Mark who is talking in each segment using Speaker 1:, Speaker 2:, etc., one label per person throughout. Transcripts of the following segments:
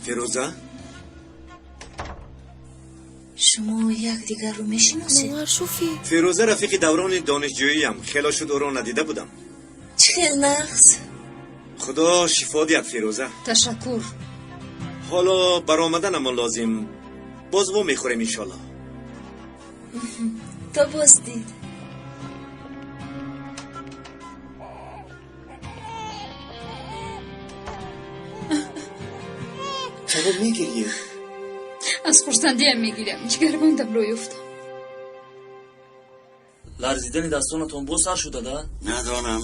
Speaker 1: Фирӯза?
Speaker 2: Шумо якдигарро мешиносед?
Speaker 3: Мовар шуфи.
Speaker 1: Фирӯза рафиқи даврони донишҷӯиям. Хело шуд, ӯро надида будам.
Speaker 2: Чӣ хел нағз.
Speaker 1: Худо шифо диҳад, Фирӯза.
Speaker 4: Ташаккур.
Speaker 1: Ҳоло баромаданамон лозим. Боз во мехӯрем, иншолло.
Speaker 2: То боздид.
Speaker 1: Чаро мегирьед?
Speaker 4: Аз хурсандиам мегирям, ҷигарбандамро ёфтам.
Speaker 5: Ларзидани дастонатон боз сар шуда, да?
Speaker 6: Надонам,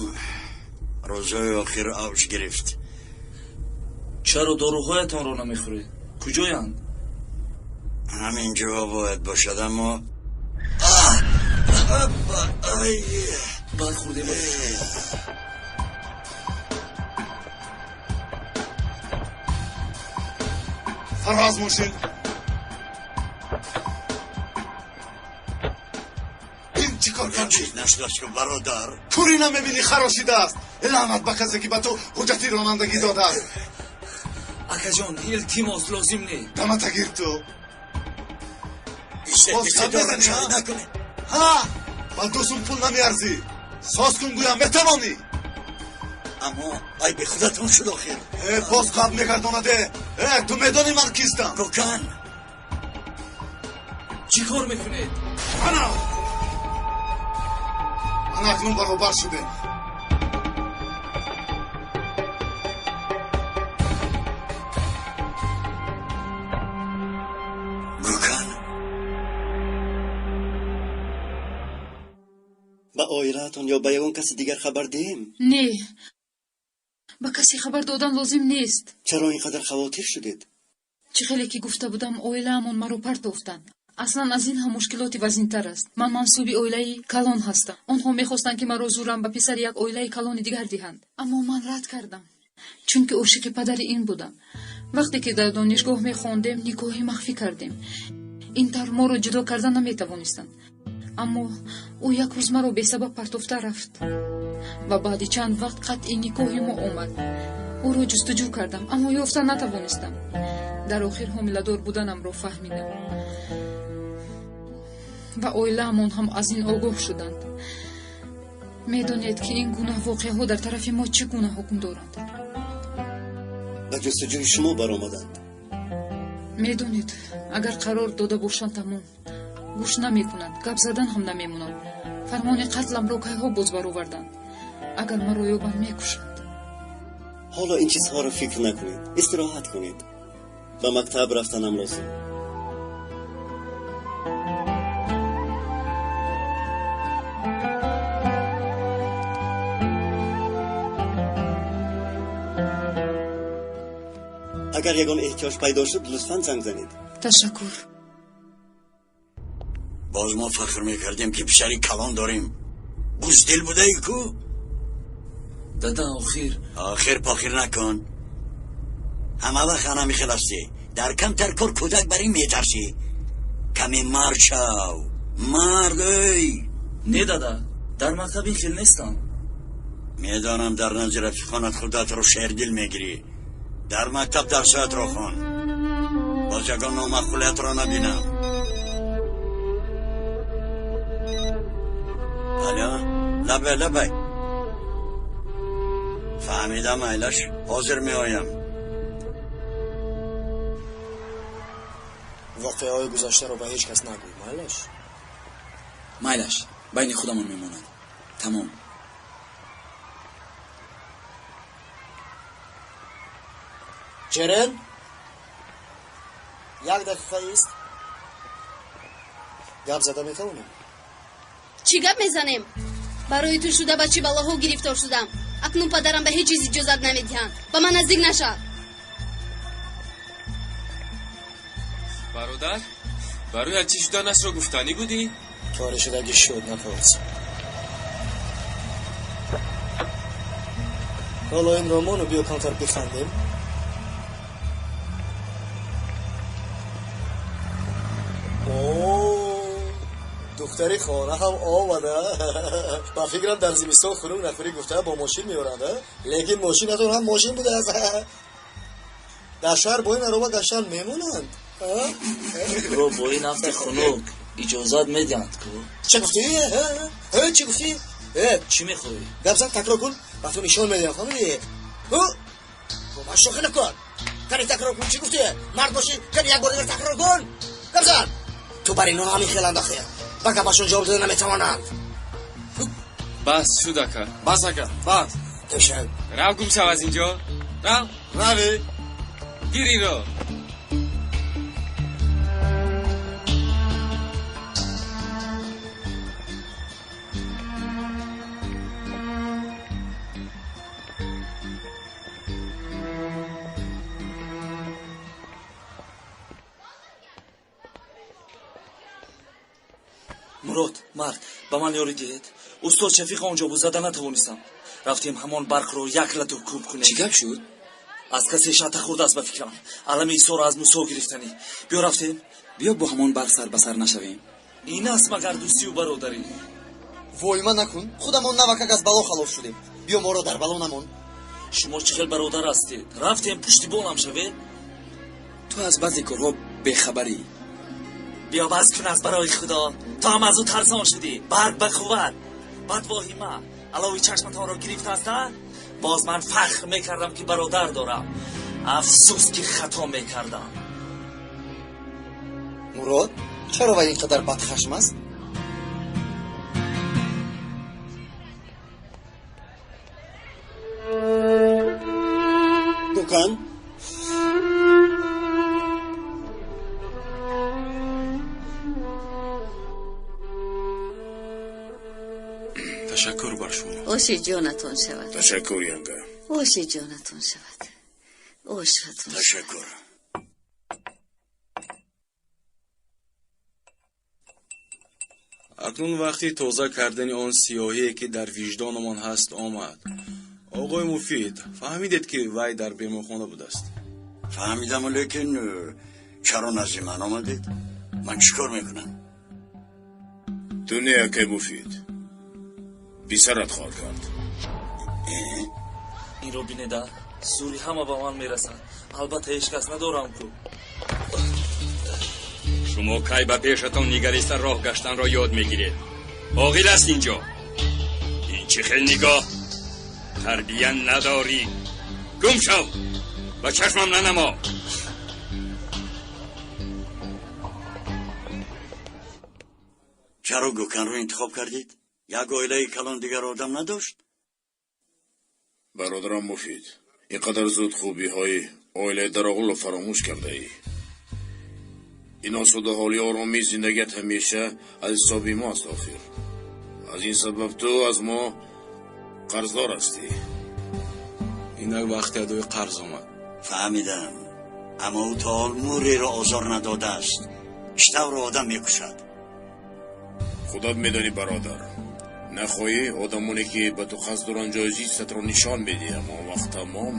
Speaker 6: рӯзҳои охир авҷ гирифт.
Speaker 5: Чаро доруҳоятонро намехӯред? Куҷоянд?
Speaker 6: Ҳамин ҷо бояд бошад, аммо
Speaker 5: Бад хӯрдем.
Speaker 7: Фароз, мошин! Ин чӣ кор кардӣ?
Speaker 6: Чиз нашудааст ку, бародар.
Speaker 7: Кӯрӣ намебинӣ, харошидааст. Лаънат ба касе, ки ба ту ҳуҷҷати ронандагӣ додааст.
Speaker 5: Акаҷон, илтимос, лозим не.
Speaker 7: Дамата гир ту. Боз гап мезанӣ, ҳа?
Speaker 6: Накунед.
Speaker 7: Ҳа, ба 2 сум пул намеарзӣ. Соз кун, гӯям, метавонӣ.
Speaker 6: Аммо айби худатон шуд охир.
Speaker 7: Э, боз қаб мегардонаде. Э, ту медонӣ ман кистам?
Speaker 6: Гукан.
Speaker 5: Чӣ кор мекунед?
Speaker 7: Ана, ана, акнун баробар шудем.
Speaker 6: Гукан.
Speaker 8: Ба оилаатон ё ба ягон каси дигар хабар диҳем?
Speaker 4: Не, ба касе хабар додан лозим нест.
Speaker 8: Чаро ин қадар хавотир шудед?
Speaker 4: Чӣ хеле ки гуфта будам, оилаамон маро партофтанд. Аслан аз ин ҳам мушкилоти вазнинтар аст. Ман мансуби оилаи калон ҳастам. Онҳо мехостанд, ки маро зӯран ба писари як оилаи калони дигар диҳанд, аммо ман рад кардам, чунки ошиқи падари ин будам. Вақте ки дар донишгоҳ мехондем, никоҳи махфӣ кардем. Ин тавр моро ҷудо карда наметавонистанд. Аммо ӯ як рӯз маро бесабаб партофта рафт ва баъди чанд вақт қатъи никоҳи мо омад. Ӯро ҷустуҷӯ кардам, аммо ёфта натавонистам. Дар охир ҳомиладор буданамро фаҳмидам ва оилаамон ҳам аз ин огоҳ шуданд. Медонед, ки ин гуна воқеаҳо дар тарафи мо чӣ гуна ҳукм доранд.
Speaker 8: Ба ҷустуҷӯи шумо баромаданд.
Speaker 4: Медонед, агар қарор дода бошанд, тамом, гӯш намекунанд, гап задан ҳам намемонанд. Фармони қатламро кайҳо боз бароварданд. Агар маро ёбанд, мекушанд.
Speaker 8: Ҳоло ин чизҳоро фикр накунед, истироҳат кунед. Ба мактаб рафтанам лозим. Агар ягон эҳтиёҷ пайдо шуд, лутфан занг занед.
Speaker 4: Ташаккур.
Speaker 6: Боз мо фахр мекардем, ки писари калон дорем. Буздил будаи ку.
Speaker 5: Дада, охир.
Speaker 6: Охир похир накун. Ҳама вақт ҳанами хел ҳастӣ. Дар камтар кор кӯдак бар ин метарсӣ. Каме мард шав, мард, эй.
Speaker 5: Не, дада, дар мактаб ин хел нестам.
Speaker 6: Медонам, дар назди рафиқонат худатро шердил мегирӣ. Дар мактаб дарсоятро хон. Боз ягон номаъқулиятро набинам. Алё, лабай, лабай. Фаҳмидам, айлаш, ҳозир меоям.
Speaker 9: Воқеаҳои гузаштаро ба ҳеҷ кас нагӯй, майлаш?
Speaker 5: Майлаш, байни худамон мемонад, тамом.
Speaker 9: Ҷерен, як дақиқа ист, гап зада метавонем?
Speaker 3: Чӣ гап мезанем? Барои ту шуда ба чӣ балоҳо гирифтор шудам. Акнун падарам ба ҳеҷ чиз иҷозат намедиҳанд. Ба ман наздик нашав.
Speaker 10: Бародар, барои чӣ шуданашро гуфтанӣ будӣ?
Speaker 9: Кори шудагӣ шуд, напурс. Ҳоло ин роману биё, камтар бихандем. О, духтари хона ҳам омада. Ба фикрам, дар зимистон хунук нахӯрӣ гуфта, бо мошин меоранд. Лекин мошинатон ҳам мошин будааст. Дар шаҳр бо ин ароба гаштан мемонанд.
Speaker 5: Ро бо ин афти хунук иҷозат медиҳанд ку?
Speaker 9: Чӣ гуфтӣ? Чӣ гуфтӣ?
Speaker 5: Чӣ мехоҳӣ?
Speaker 9: Гап зан, такрор кун, ба ту нишон медиҳам, фаҳмидӣ? Бо ман шӯхӣ накун. Кани такрор кун, чӣ гуфтӣ? Мард бошӣ, кани як бор дигар такрор кун. Гап зан. Ту бар инҳо ҳамин хел андохтӣ. Ба гапашон ҷавоб дода наметавонанд.
Speaker 10: Бас шуд, ака.
Speaker 5: Бас, ака, бас.
Speaker 9: Тушав.
Speaker 10: Рав, гум шав аз инҷо. Рав.
Speaker 7: Рави.
Speaker 10: Гир инро.
Speaker 5: Мурод, мард, ба ман ёрӣ диҳед. Устод Шафиқ онҷо буд, зада натавонистам. Рафтем ҳамон барқро як лату кӯб кунем.
Speaker 11: Чӣ гап шуд?
Speaker 5: Аз касе шата хӯрдааст, ба фикрам. Алами Исоро аз Мусо гирифтанӣ. Биё, рафтем.
Speaker 11: Биё, бо ҳамон барқ сар ба сар нашавем.
Speaker 5: Ин аст магар дӯстию бародарӣ?
Speaker 9: Воима накун, худамон навакак аз бало халос шудем. Биё, моро дар бало намон.
Speaker 5: Шумо чӣ хел бародар ҳастед? Рафтем, пуштибонам шавед.
Speaker 11: Ту аз баъзе корҳо бехабарӣ.
Speaker 5: Биё, бас кун, аз барои Худо. Ту ҳам аз ӯ тарсон шудӣ. Барг ба қувват, бад воҳима алови чашматонро гирифтааст. А боз ман фахр мекардам, ки бародар дорам. Афсӯс, ки хато мекардам.
Speaker 9: Мурод, чаро вай ин қадар бадхашм аст?
Speaker 8: Гӯкан.
Speaker 12: Ташаккур бар шумо.
Speaker 2: Оши ҷонатон шавад.
Speaker 13: Ташаккур, янга.
Speaker 2: Оши ҷонатон шавад, ошатон.
Speaker 6: Ташаккур.
Speaker 12: Акнун вақти тоза кардани он сиёҳие, ки дар виҷдонамон ҳаст, омад. Оғои Муфид, фаҳмидед, ки вай дар беморхона будааст?
Speaker 6: Фаҳмидаму, лекин чаро назди ман омадед? Ман чӣ кор мекунам?
Speaker 13: Ту не, акай Муфид, писарат хоҳад кард.
Speaker 5: Инро бинеда, зури ҳама ба ман мерасад. Албатта, ҳеҷ кас надорам ку.
Speaker 14: Шумо кай ба пешатон нигариста роҳ гаштанро ёд мегиред? Оғил аст инҷо. Ин чӣ хел нигоҳ? Тарбия надорӣ. Гум шав, ба чашмам нанамо.
Speaker 6: Чаро Гӯканро интихоб кардед? Як оилаи калон дигар одам надошт?
Speaker 13: Бародарам Муфид, ин қадар зуд хубиҳои оилаи Дароғулро фаромӯш кардаӣ. Ин осудаҳолии оромии зиндагият ҳамеша аз ҳисоби мост. Охир, аз ин сабаб ту аз мо қарздор ҳастӣ.
Speaker 12: Инак вақти адои қарз омад.
Speaker 6: Фаҳмидам, аммо ӯ то ҳол мӯреро озор надодааст. Чӣ тавр одам мекушад?
Speaker 13: Худат медонӣ, бародар. Нахоҳӣ, одамоне, ки ба ту қасд доранд, ҷои зистатро нишон медиҳам. Он вақт тамом.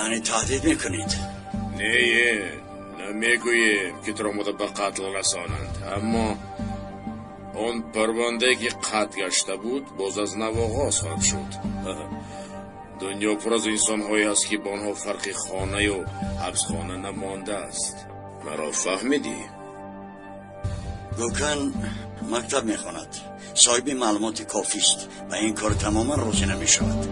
Speaker 6: Яъне таҳдид мекунед?
Speaker 13: Не, намегӯем, ки туро омода ба қатл расонанд, аммо он парвандае, ки қатъ гашта буд, боз аз нав оғоз хоҳад шуд. Дунё пур аз инсонҳое аст, ки ба онҳо фарқи хонаю ҳабсхона намондааст. Маро фаҳмидӣ?
Speaker 6: Гӯкан мактаб мехонад, соҳиби маълумоти кофист, ба ин кор тамоман розӣ намешавад.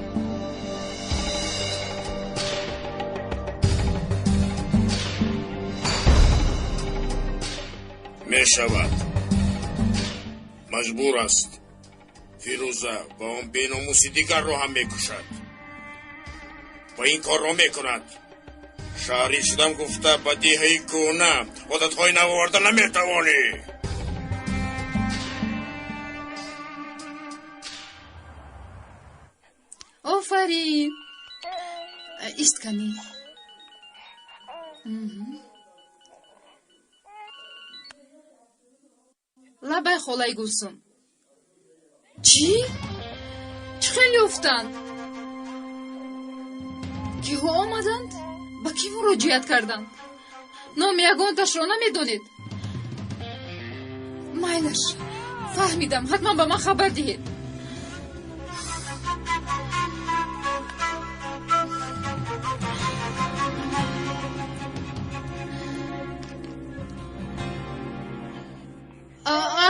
Speaker 13: Мешавад, маҷбур аст. Фирӯза ва он беномуси дигарро ҳам мекушад ва ин корро мекунад. Шаҳрӣ шудам гуфта, ба деҳаи кӯҳна одатҳои нав оварда наметавонӣ.
Speaker 4: Офарин, ист кани. Лабай, холаи Гулсум. Чӣ? Чӣ хел ёфтанд? Киҳо омаданд? Ба кӣ муроҷиат карданд? Номи ягонташро намедонед? Майлаш, фаҳмидам, ҳатман ба ман хабар диҳед.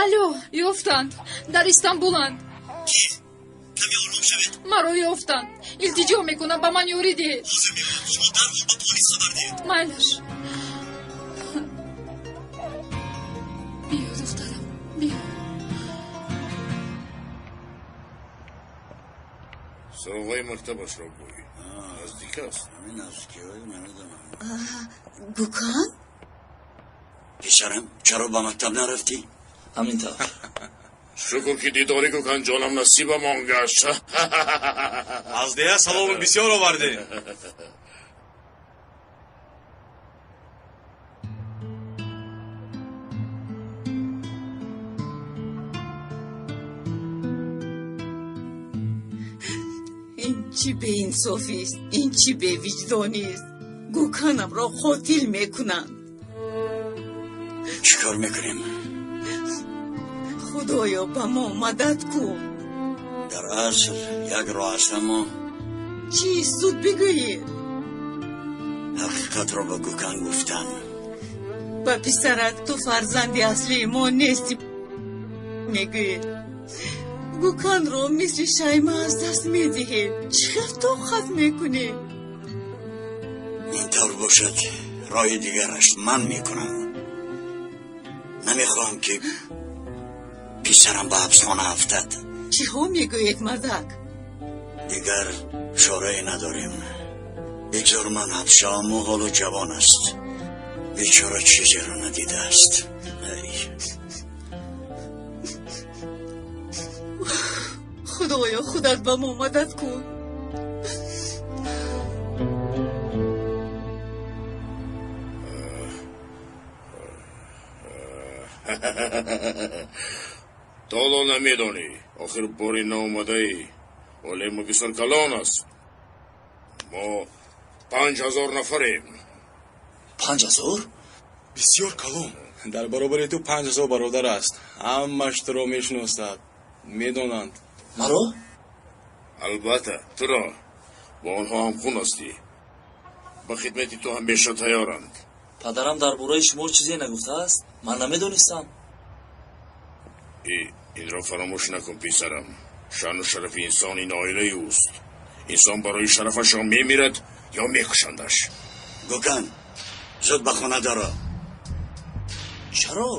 Speaker 4: Алло, ёфтанд, дар Истанбуланд.
Speaker 8: Каме ором шавед.
Speaker 4: Маро ёфтанд, илтиҷо мекунам, ба ман ёрӣ диҳед.
Speaker 8: Ҳозир меоям, шумо дарҳол ба полис хабар диҳед.
Speaker 4: Майлаш. Биё, духтарам, биё.
Speaker 13: Суроғаи мактабашро гӯй, наздик аст.
Speaker 6: Наздикиҳои намедонам.
Speaker 2: Гукан?
Speaker 6: Писарам, чаро ба мактаб нарафтӣ?
Speaker 5: Ҳамин тавр.
Speaker 13: Шукр, ки дидори Гукан ҷонам насибамон гашт.
Speaker 12: Аз дея саломи бисёр овардем.
Speaker 15: Ин чӣ беинсофист, ин чӣ бевиҷдонист! Гуканамро қотил мекунанд.
Speaker 6: Чӣ кор мекунем?
Speaker 15: Худоё, ба мо мадад кун.
Speaker 6: Дар асл як роҳ аст, аммо
Speaker 15: Чист? Зуд бигӯед.
Speaker 6: Ҳақиқатро ба Гукан гуфтан.
Speaker 15: Ба писарат ту фарзанди аслии мо нестӣ мегӯед. Гуканро мисли Шайма аз даст медиҳем. Чӣ хел тоқат мекунем?
Speaker 6: Ин тавр бошад, роҳи дигараш ман мекунам. Намехоҳам, ки писарам ба ҳабсхона афтад.
Speaker 15: Чиҳо мегӯед, мардак?
Speaker 6: Дигар чорае надорем. Бигзор ман ҳабс шавам, ӯ ҳоло ҷавон аст, бечора чизеро надидааст. Ай.
Speaker 15: Худоё, худат ба мо мадад кун.
Speaker 13: То ҳоло намедонӣ, охир бори наомадаӣ. Олему бисёр калон аст, мо 5000 нафарем.
Speaker 5: 5000?
Speaker 12: Бисёр калон. Дар баробари ту 5000 бародар аст, ҳамаш туро мешиносад, медонанд.
Speaker 5: Маро?
Speaker 13: Албатта, туро. Бо онҳо ҳамхун ҳастӣ, ба хидмати ту ҳамеша тайёранд.
Speaker 5: Падарам дар бораи шумо чизе нагуфтааст, ман намедонистам.
Speaker 13: Инро фаромӯш накун, писарам, шаъну шарафи инсон ин оилаи ӯст. Инсон барои шарафаш ё мемирад, ё мекушандаш.
Speaker 6: Гукан, зуд ба хона даро.
Speaker 5: Чаро?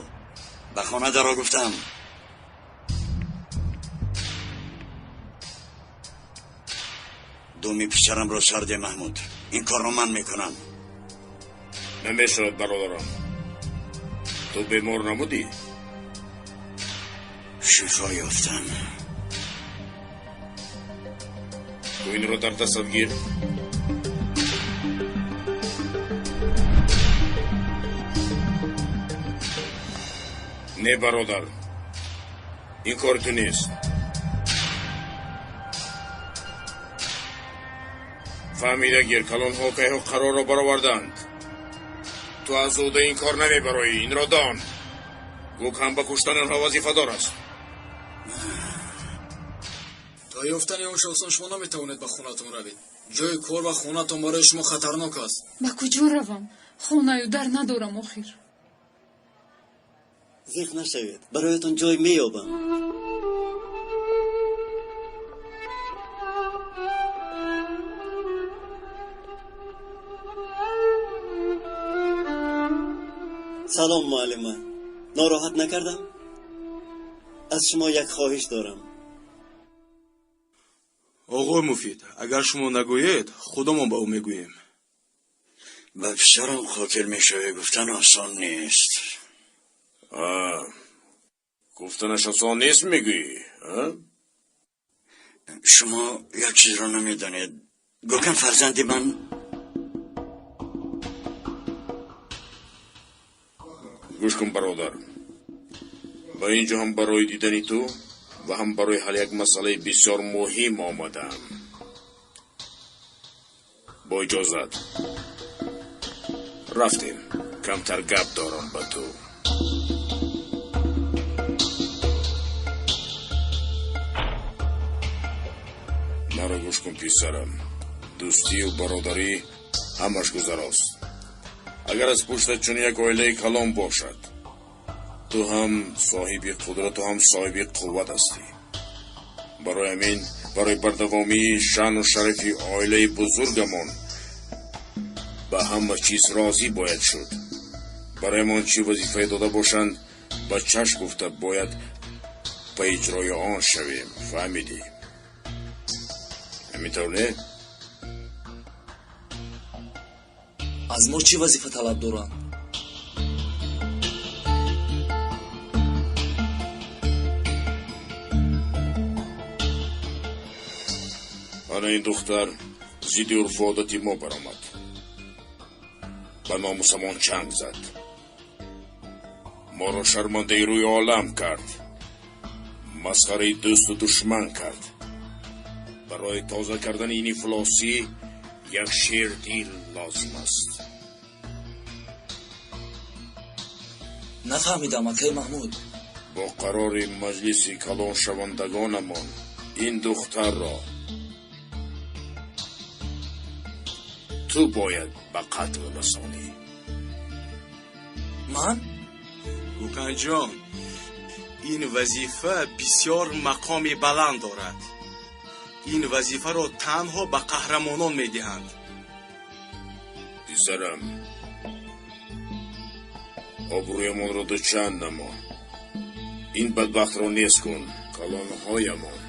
Speaker 6: Ба хона даро, гуфтам. Думи писарамро сарде, Маҳмуд. Ин корро ман мекунам.
Speaker 13: Намешавад, бародарам. Ту бемор набудӣ?
Speaker 6: Шифо ёфтам.
Speaker 13: Ту инро дар дастат гир. Не, бародар, ин кори ту нест. Фаҳмида гир, калонҳо кайҳо қарорро бароварданд. Ту аз ӯҳдаи ин кор намебароӣ, инро дон. Гукан ба куштани онҳо вазифадор аст.
Speaker 11: То ёфтани он шахсон шумо наметавонед ба хонатон равед. Ҷои кор ва хонатон барои шумо хатарнок аст.
Speaker 4: Ба куҷо равам? Хонаю дар надорам охир.
Speaker 8: Зиқ нашавед, бароятон ҷой меёбам. Салом, муаллима, нороҳат накардам? Аз шумо як хоҳиш дорам.
Speaker 12: Оғои Муфид, агар шумо нагӯед, худамон ба ӯ мегӯем.
Speaker 6: Ба писарам қотил мешавӣ гуфтан осон нест.
Speaker 13: Гуфтанаш осон нест, мегӯӣ?
Speaker 6: Шумо як чизро намедонед. Гукан фарзанди ман.
Speaker 13: Гӯш кун, бародар, ба ин ҷо ҳам барои дидани ту ва ҳам барои ҳалли як масъалаи бисёр муҳим омадаам. Бо иҷозат, рафтем, камтар гап дорам ба ту. Маро гӯш кун, писарам, дӯстию бародарӣ ҳамаш гузарост. Агар аз пуштат чунин як оилаи калон бошад, ту Ту ҳам соҳиби қудрату ҳам соҳиби қувват ҳастӣ. Барои ҳамин, барои бардавомии шаъну шарафи оилаи бузургамон ба ҳама чиз розӣ бояд шуд. Бароямон чӣ вазифае дода бошанд, ба чашм гуфта бояд ба иҷрои он шавем. Фаҳмидӣ? Ҳамин тавр не?
Speaker 5: Аз мо чӣ вазифа талаб доранд?
Speaker 13: Ана ин духтар зидди урфу одати мо баромад, ба номусамон чанг зад, моро шармандаи рӯи олам кард, масхараи дӯсту душман кард. Барои тоза кардани ин ифлосӣ як шердил лозим аст.
Speaker 5: Нафаҳмидам, акаи Маҳмуд.
Speaker 13: Бо қарори маҷлиси калоншавандагонамон ин духтарро ту бояд ба қатл расонӣ.
Speaker 5: Ман?
Speaker 12: Гуканҷон, ин вазифа бисёр мақоми баланд дорад. Ин вазифаро танҳо ба қаҳрамонон медиҳанд.
Speaker 13: Писарам, обрӯямонро дучанд намо. Ин бадбахтро нест кун. Калонҳоямон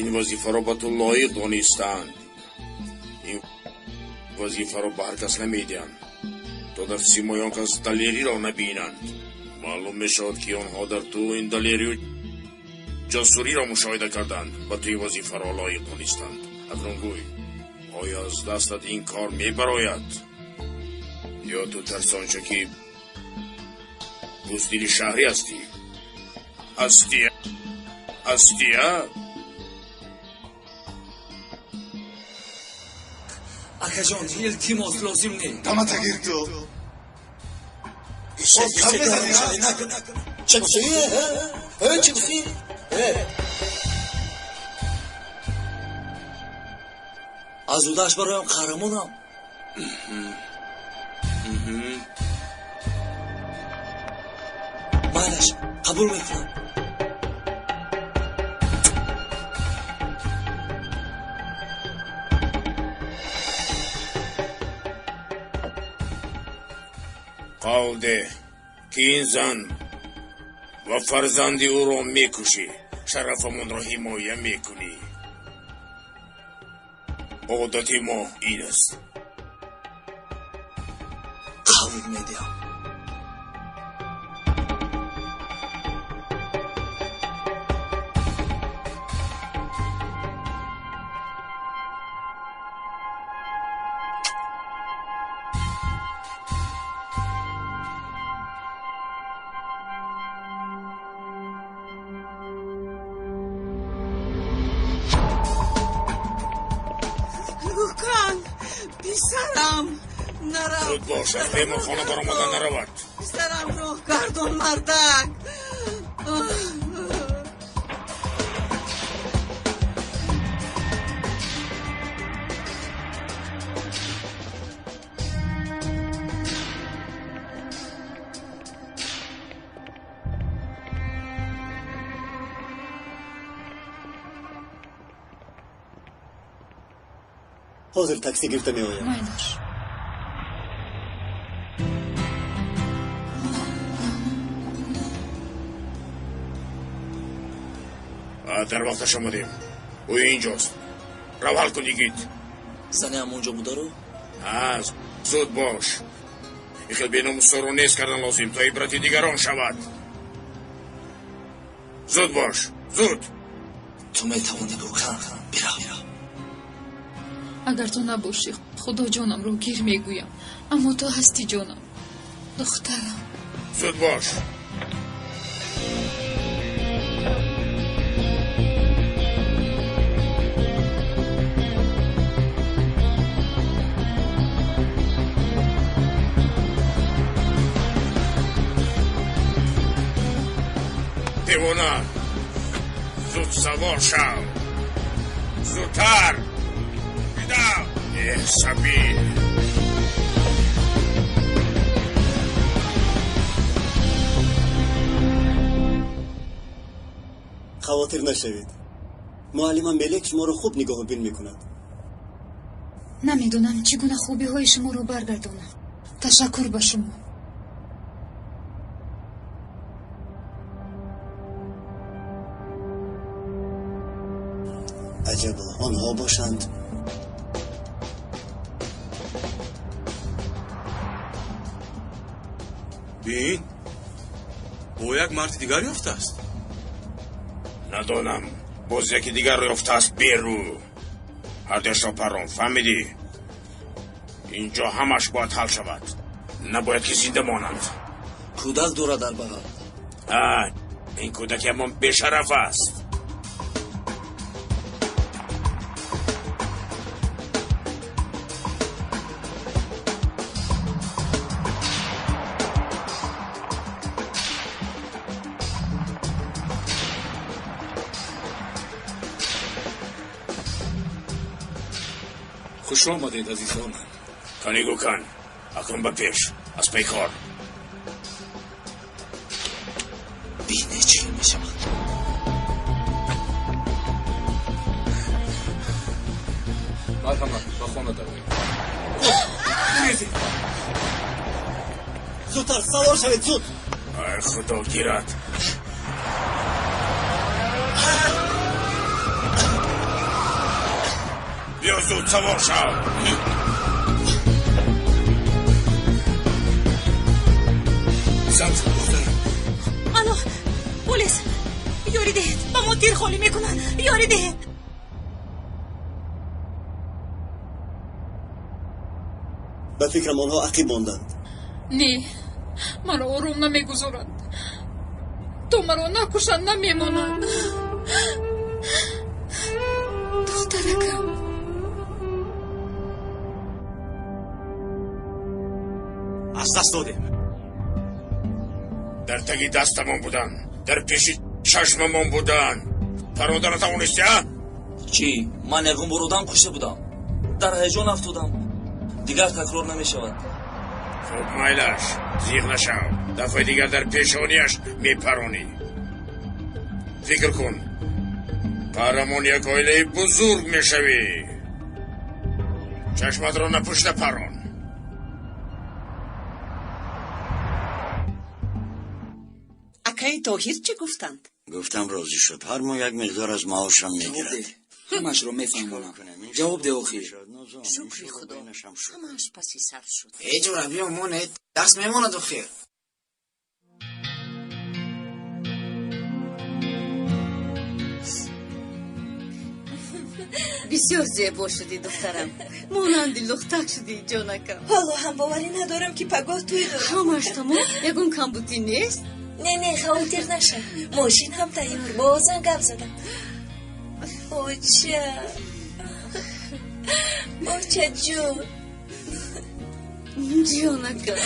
Speaker 13: ин вазифаро ба ту лоиқ донистаанд. Ин вазифаро ба ҳар кас намедиҳанд, то дар симои он кас далериро набинанд. Маълум мешавад, ки онҳо дар ту ин далерию ҷасуриро мушоҳида карданд, ба ту ин вазифаро лоиқ донистанд. Акнун гӯй, оё аз дастат ин кор мебарояд, ё ту тарсончаки буздили шаҳрӣ ҳастӣ? Ҳастӣ, ҳастӣ, а?
Speaker 5: Акаҷон, илтимос, лозим не.
Speaker 7: Дамата гир ту.
Speaker 9: Чӣ гуфтӣ? Чӣ гуфтӣ?
Speaker 5: Аз удааш бароям қаҳрамонам. Майлаш, қабул мекунам.
Speaker 13: Қавл деҳ, ки ин зан ва фарзанди ӯро мекушӣ, шарафамонро ҳимоя мекунӣ. Одати мо ин аст.
Speaker 5: Қавл медиҳам.
Speaker 15: Гукан, писарам, нарав.
Speaker 13: Зуд бош, аз беморхона баромада наравад.
Speaker 15: Писарам, роҳ гардон, мардак.
Speaker 8: Ҳозир такси гирифта меоям.
Speaker 4: Майлаш.
Speaker 13: Дар вақташ омадем. Ӯ инҷост. Рав, ҳал кун, йигит.
Speaker 5: Зане ҳамонҷо будару?
Speaker 13: Зуд бош. Ин хел беномусоро нест кардан лозим, то ибрати дигарон шавад. Зуд бош, зуд.
Speaker 5: Ту метавонӣ, Гукан, бирав.
Speaker 4: Агар ту набошӣ, худо ҷонамро гир мегӯям, аммо ту ҳастӣ, ҷонам, духтарам.
Speaker 13: Зуд бош. Девона, зуд савор шав, зудтар. Бидав, сабир.
Speaker 8: Хавотир нашавед. Муаллима Мелек шуморо хуб нигоҳубин мекунад.
Speaker 4: Намедонам чӣ гуна хубиҳои шуморо баргардонам. Ташаккур ба шумо.
Speaker 8: Аҷабо, онҳо бошанд.
Speaker 12: Бин, бо як марди дигар ёфтааст.
Speaker 13: Надонам, боз яке дигар ёфтааст беру. Ҳардуяшро паррон, фаҳмидӣ? Инҷо ҳамаш бояд ҳал шавад. Набояд ки зинда монанд.
Speaker 5: Кӯдак дорад дар бағал.
Speaker 13: Ин кӯдаки ҳамон бешараф аст.
Speaker 16: Хуш омадед, азизонам.
Speaker 13: Кани Гукан, акнун ба пеш, аз пай кор.
Speaker 5: Бине чӣ мешавад.
Speaker 16: Марҳамат, ба хона дароед. Гурезед!
Speaker 8: Зудтар савор шавед, зуд!
Speaker 13: Ай, худо гирад. Биё зуд савор шав.
Speaker 16: Зан, духтарам.
Speaker 17: Алло, полис, ёрӣ диҳед, ба мо тир холӣ мекунанд, ёрӣ диҳед.
Speaker 8: Ба фикрам онҳо ақиб монданд.
Speaker 4: Не, маро ором намегузоранд. То маро накушанд, намемонанд. Духтаракам.
Speaker 1: Аз даст додем.
Speaker 13: Дар таги дастамон буданд, дар пеши чашмамон буданд. Паронда натавонистӣ, а?
Speaker 5: Чӣ? Ман ягон бор одам кушта будам. Дар ҳаяҷон афтодам. Дигар такрор намешавад.
Speaker 13: Хуб, майлаш, зиғ нашав. Дафъаи дигар дар пешонияш мепаронӣ. Фикр кун, қаҳрамони як оилаи бузург мешавӣ. Чашматро напӯшида парон.
Speaker 18: Акаи Тоҳир чӣ гуфтанд?
Speaker 6: Гуфтам розӣ шуд. Ҳар моҳ як миқдор аз маошам мегирад.
Speaker 11: Ҳамашро мефаҳмонам. Ҷавоб деҳ охир.
Speaker 18: Шукри Худо, ҳамааш паси сар шуд.
Speaker 19: Ҳеҷ равиё монед, дарс мемонад охир.
Speaker 2: Бисёр зебо шудӣ, духтарам, монанди лухтак шудӣ, ҷонакам.
Speaker 17: Ҳоло ҳам боварӣ надорам, ки пагоҳ тӯй дорам.
Speaker 2: Ҳамаш тамом, ягон камбудӣ нест?
Speaker 17: Не, не, хавотир наша, мошин ҳам тайёр, бозан гап задам. Оча, очаҷон.
Speaker 2: Ҷонакам.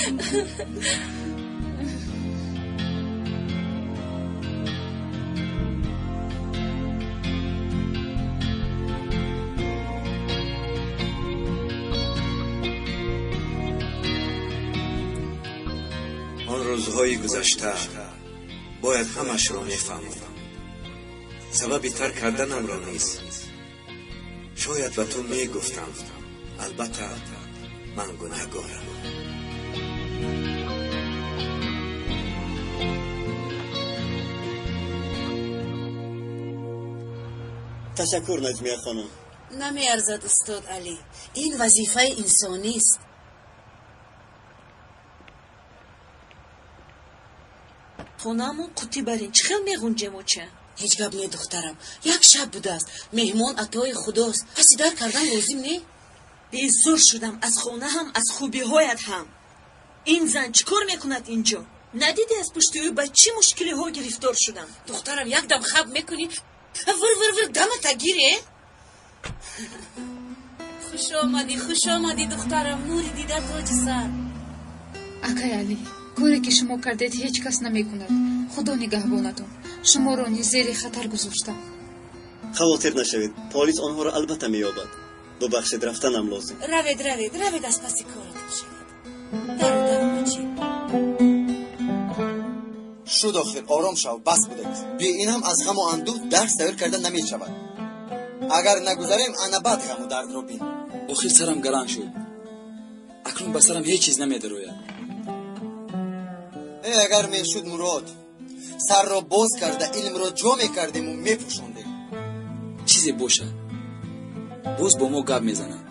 Speaker 1: Он рӯзҳои гузашта бояд ҳамашро мефаҳмонам. Сабаби тарк карданамро низ шояд ба ту мегуфтам. Албатта, ман гунаҳгорам.
Speaker 8: Ташаккур, Наҷмия хонум.
Speaker 20: Намеарзад, устод Алӣ, ин вазифаи инсонист.
Speaker 17: Хонаамон қутӣ барин, чӣ хел меғунҷем, оча?
Speaker 20: Ҳеҷ гап не, духтарам, як шаб будааст. Меҳмон атои худост, паси дар кардан лозим не.
Speaker 17: Безор шудам аз хона ҳам, аз хубиҳоят ҳам. Ин зан чӣ кор мекунад инҷо? Надидӣ, аз пушти ӯ ба чӣ мушкилиҳо гирифтор шудам?
Speaker 20: Духтарам, як дам хаб мекунӣ, вир вир вир дамата гире.
Speaker 21: Хуш омадӣ, хуш омадӣ, духтарам, нури дида, тоҷи сар.
Speaker 4: Акай Алӣ, коре ки шумо кардед, ҳеҷ кас намекунад. Худо нигаҳбонатон. Шуморо низ зери хатар гузоштам.
Speaker 8: Хавотир нашавед, полис онҳоро албатта меёбад. Бубахшед, рафтанам лозим.
Speaker 21: Равед, равед, равед, аз паси коратон шавед. Дару, дару, бачи.
Speaker 3: Шуд охир, ором шав, бас будагист. Бе ин ҳам аз ғаму андӯҳ дарс тайёр карда намешавад. Агар нагузарем, ана баъд ғаму дардро бин.
Speaker 11: Охир сарам гаранг шуд. Акнун ба сарам ҳеҷ чиз намедарояд.
Speaker 3: Э, агар мешуд, Мурод, сарро боз карда илмро ҷо мекардему мепӯшондем.
Speaker 11: Чизе бошад, боз бо мо гап мезанад.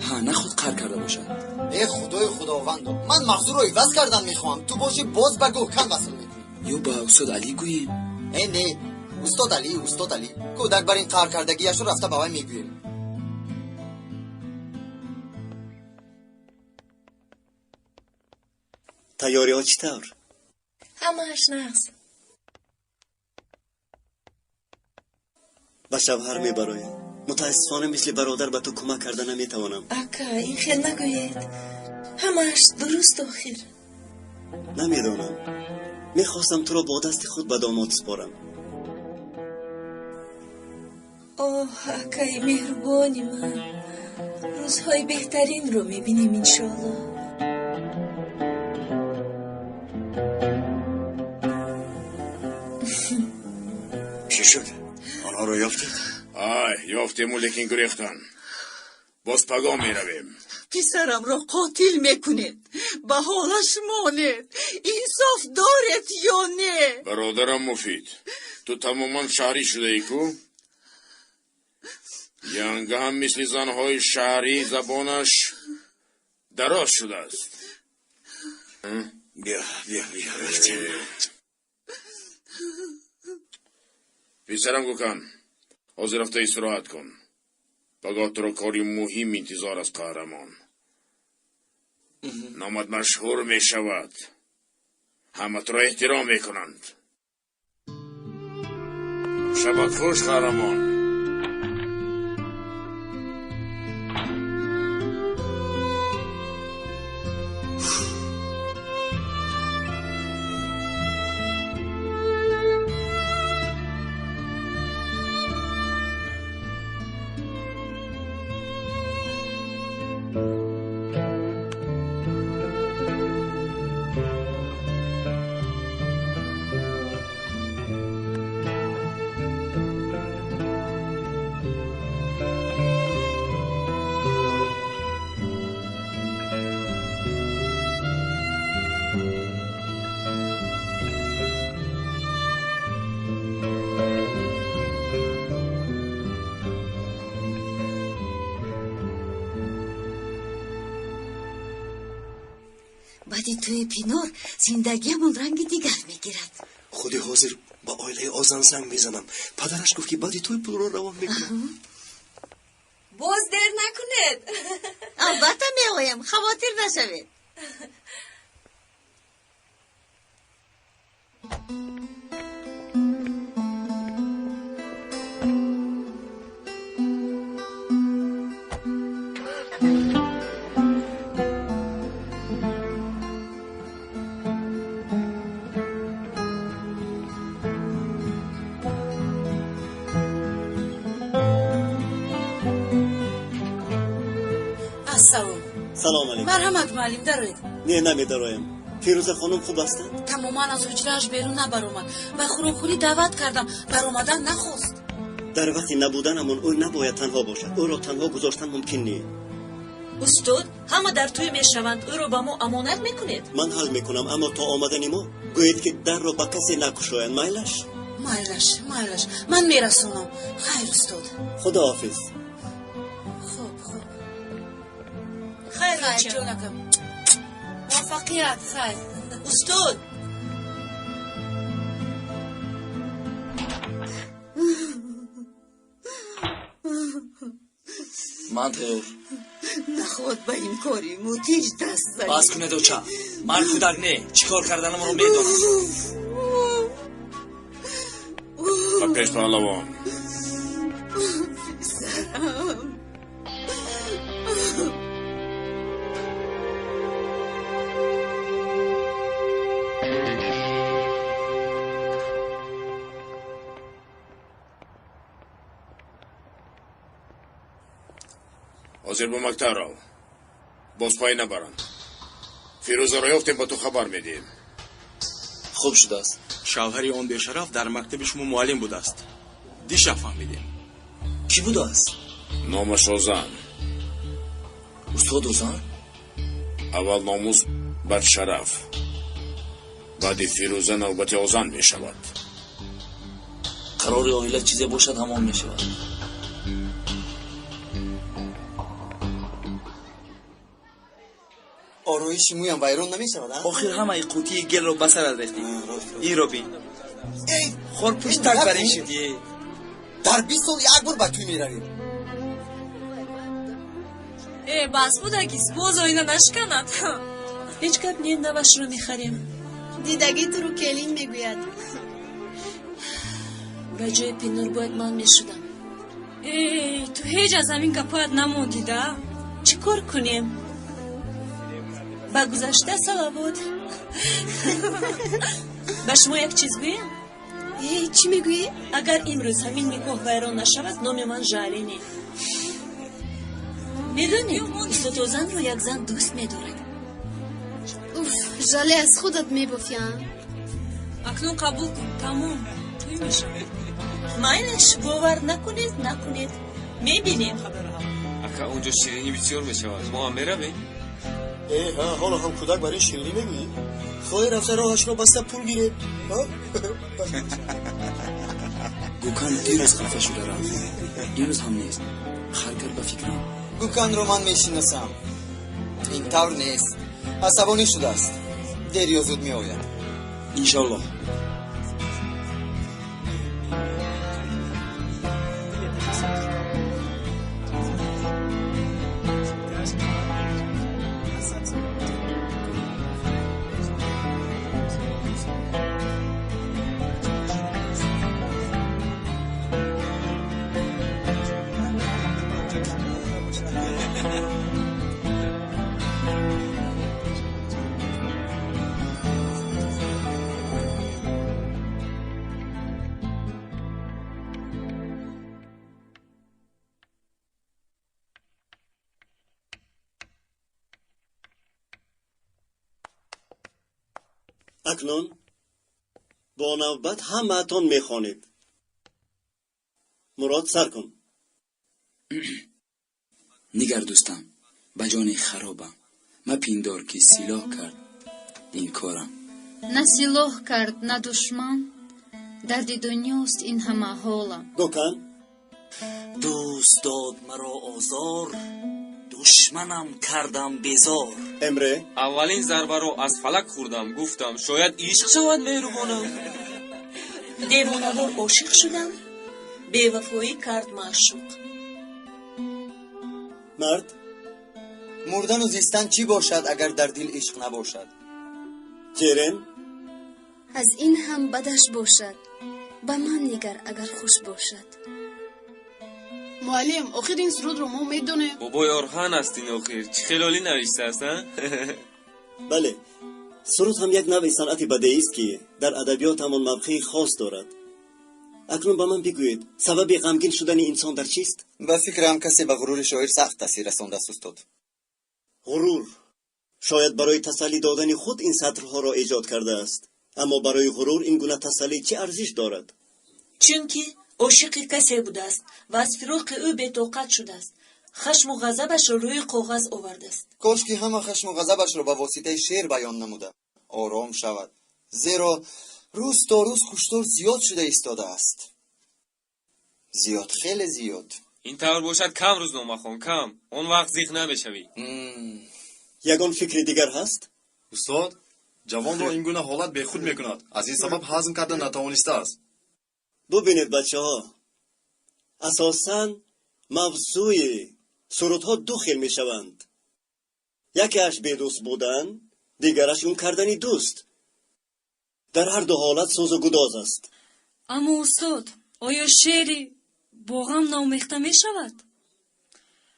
Speaker 11: Ҳа, наход қаҳр карда бошад.
Speaker 3: Э, худои худовандо, ман мавзӯъро иваз кардан мехоҳам, ту бошӣ боз ба Гӯкан васл мекунӣ.
Speaker 11: Ё ба устод Алӣ гӯем?
Speaker 3: Э, не, устод Алӣ, устод Алӣ кӯдак бар ин қаҳр кардагиашро рафта ба вай мегӯем.
Speaker 8: Тайёриҳо чӣ тавр?
Speaker 22: Ҳамааш нағз.
Speaker 8: Ба шавҳар мебароем. Мутаассифона, мисли бародар ба ту кӯмак карда наметавонам.
Speaker 22: Ака, ин хел нагӯед, ҳамааш дуруст охир.
Speaker 8: Намедонам, мехостам туро бо дасти худ ба домод супорам.
Speaker 22: Оҳ, акаи меҳрубони ман, рӯзҳои беҳтаринро мебинем, иншоаллоҳ.
Speaker 6: Чӣ шуд, онҳоро ёфтед?
Speaker 13: Ай, ёфтему, лекин гурехтан. Боз пагоҳ меравем.
Speaker 15: Писарамро қотил мекунед, ба ҳолаш монед, инсоф доред ё не?
Speaker 13: Бародарам Муфид, ту тамоман шаҳрӣ шудаӣ ку? Янга ҳам мисли занҳои шаҳрӣ забонаш дароз шудааст.
Speaker 6: Биё, биё, биё, рафтем.
Speaker 13: Писарам Гӯкан, ҳозир рафта истироҳат кун. Пагоҳ туро кори муҳим интизор аст, қаҳрамон. Номат машҳур мешавад, ҳама туро эҳтиром мекунанд. Шабат хуш, қаҳрамон.
Speaker 2: Баъди тӯи Пинор зиндагиамон ранги дигар мегирад.
Speaker 8: Худи ҳозир ба оилаи Озан занг мезанам. Падараш гуфт, ки баъди тӯй пулро равон мекунам.
Speaker 22: Боз дер накунед.
Speaker 2: Албатта меоям, хавотир нашавед.
Speaker 20: Ассалом.
Speaker 8: Салом алейкум.
Speaker 20: Марҳамат, муаллим, дароед.
Speaker 8: Не, намедароям. Фирӯза хонум хуб ҳастанд?
Speaker 20: Тамоман аз ҳуҷрааш берун набаромад. Ба хӯрокхӯрӣ даъват кардам, баромадан нахост.
Speaker 8: Дар вақти набуданамон ӯ набояд танҳо бошад. Ӯро танҳо гузоштан мумкин не.
Speaker 17: Устод, ҳама дар тӯй мешаванд, ӯро ба мо амонат мекунед?
Speaker 8: Ман ҳал мекунам, аммо то омадани мо гӯед, ки дарро ба касе накушоянд, майлаш?
Speaker 20: Майлаш, майлаш, ман мерасонам. Хайр, устод.
Speaker 8: Худоҳофиз.
Speaker 20: Хуб, хуб.
Speaker 17: Хайр,
Speaker 20: хайр, ҷонакам, муваффақият, хайр.
Speaker 17: Устод.
Speaker 5: Ман тайёр.
Speaker 15: Наход ба ин кори мудҳиш даст занӣ.
Speaker 5: Бас кунед, оча, ман кӯдак не, чӣ кор карданамро медонам.
Speaker 13: Ба пеш, паҳлавон.
Speaker 15: Писарам.
Speaker 13: Ҳозир ба мактаб рав, боз пай набаранд. Фирӯзаро ёфтем, ба ту хабар медиҳем.
Speaker 10: Хуб шудааст.
Speaker 12: Шавҳари он бешараф дар мактаби шумо муаллим будааст. Дишаб фаҳмидем.
Speaker 5: Кӣ будааст?
Speaker 13: Номаш Озан.
Speaker 5: Устод Озан?
Speaker 13: Аввал номус, баъд шараф. Баъди Фирӯза навбати Озан мешавад.
Speaker 5: Қарори оила чизе бошад, ҳамон мешавад.
Speaker 3: Ороиши мӯям вайрон намешавад, а?
Speaker 10: Охир ҳамаи қутии гелро ба сарат рехтӣ. Инро бин. Хорпуштак бар ин шудӣ.
Speaker 3: Дар 20 сол як бор ба тӯй меравем.
Speaker 21: Э, бас будагист, боз оина нашканад.
Speaker 17: Ҳеҷ гап не, навашро мехарем.
Speaker 22: Дидагӣ туро келин мегӯяд.
Speaker 17: Ба ҷои Пинур бояд ман мешудам.
Speaker 21: Эй, ту ҳеҷ аз ҳамин гапҳоят намондида?
Speaker 17: Чӣ кор кунем? Ба гузашта салавот. Ба шумо як чиз гӯям?
Speaker 22: Э, чӣ мегӯӣ?
Speaker 17: Агар имрӯз ҳамин никоҳ вайрон нашавад, номи ман Жале не. Медонед, устод Озанро як зан дӯст медорад.
Speaker 22: Уф, Жале, аз худат мебофӣ, а?
Speaker 21: Акнун қабул кун, тамом, тӯй мешавад.
Speaker 17: Майлаш, бовар накунед, накунед. Мебинем.
Speaker 14: Ака, онҷо ширинӣ бисёр мешавад. Мо ҳам меравем?
Speaker 9: Э, ҳа, ҳоло ҳам кӯдак барои ширинӣ мегӯӣ? Хоҳӣ рафта роҳашро баста пул гирем?
Speaker 11: Гукан дирӯз хафа шуда рафт. Имрӯз ҳам нест. Харкар ба фикрам.
Speaker 3: Гуканро ман мешиносам. Ин тавр нест. Асабонӣ шудааст. Дер ё зуд меояд.
Speaker 11: Иншоаллоҳ.
Speaker 8: Акнун бо навбат ҳамаатон мехонед. Мурод, сар кун.
Speaker 11: Нигар, дӯстам, ба ҷони харобам, мапиндор, ки силоҳ кард ин корам.
Speaker 4: На силоҳ кард, на душман, дарди дунёст ин ҳама ҳолам.
Speaker 8: Гокан.
Speaker 5: Дӯст дод маро озор, душманам кардам безор.
Speaker 8: Эмре.
Speaker 14: Аввалин зарбаро аз фалак хӯрдам, гуфтам шояд ишқ шавад меҳрубонам.
Speaker 17: Девонавор ошиқ шудам, бевафоӣ кард маъшуқ.
Speaker 8: Мард.
Speaker 3: Мурдану зистан чӣ бошад, агар дар дил ишқ набошад?
Speaker 8: Ҷерен.
Speaker 22: Аз ин ҳам бадаш бошад, ба ман нигар, агар хуш бошад.
Speaker 23: Муаллим, охир ин сурудро мо медонем.
Speaker 14: Бобои Орҳан аст ин охир. Чӣ хеле олӣ навиштааст, а?
Speaker 8: Бале, суруд ҳам як навъи санъати бадеист, ки дар адабиётамон мавқеи хос дорад. Акнун ба ман бигӯед, сабаби ғамгин шудани инсон дар чист?
Speaker 3: Ба фикрам, касе ба ғурури шоир сахт таъсир расондааст, устод.
Speaker 8: Ғурур шояд барои тасаллӣ додани худ ин сатрҳоро эҷод кардааст, аммо барои ғурур ин гуна тасаллӣ чӣ арзиш дорад?
Speaker 17: Чунки ошиқи касе будааст ва аз фироқи ӯ бетоқат шудааст. Хашму ғазабашро рӯи коғаз овардааст.
Speaker 3: Кош ки ҳама хашму ғазабашро ба воситаи шеър баён намуда ором шавад, зеро рӯз то рӯз куштор зиёд шуда истодааст. Зиёд, хеле зиёд.
Speaker 14: Ин тавр бошад, кам рӯзномахон, кам. Он вақт зиқ намешавӣ.
Speaker 8: Ягон фикри дигар ҳаст?
Speaker 7: Устод, ҷавонро ин гуна ҳолат бехуд мекунад. Аз ин сабаб ҳазм карда натавонистааст.
Speaker 8: Бубинед, бачаҳо, асосан мавзӯи сурудҳо ду хел мешаванд. Якеаш бедӯст будан, дигараш гум кардани дӯст. Дар ҳар ду ҳолат сӯзу гудоз аст.
Speaker 21: Аммо устод, оё шеъри бо ғам наомехта мешавад?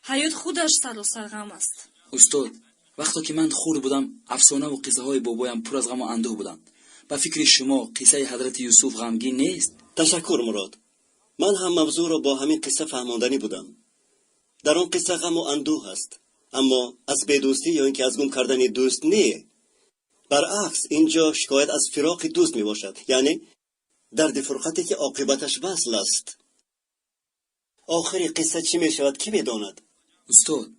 Speaker 21: Ҳаёт худаш саросар ғам аст.
Speaker 11: Устод, вақто ки ман хурд будам, афсонаву қиссаҳои бобоям пур аз ғаму андӯҳ буданд. Ба фикри шумо, қиссаи ҳазрати Юсуф ғамгин нест?
Speaker 8: Ташаккур, Мурод. Ман ҳам мавзӯъро бо ҳамин қисса фаҳмонданӣ будам. Дар он қисса ғаму андӯҳ аст, аммо аз бедӯстӣ ё ин ки аз гум кардани дӯст не, Баръакс, инҷо шикоят аз фироқи дӯст мебошад, яъне дарди фурқате ки оқибаташ васл аст. Охири қисса чӣ мешавад, кӣ медонад?
Speaker 11: Устод,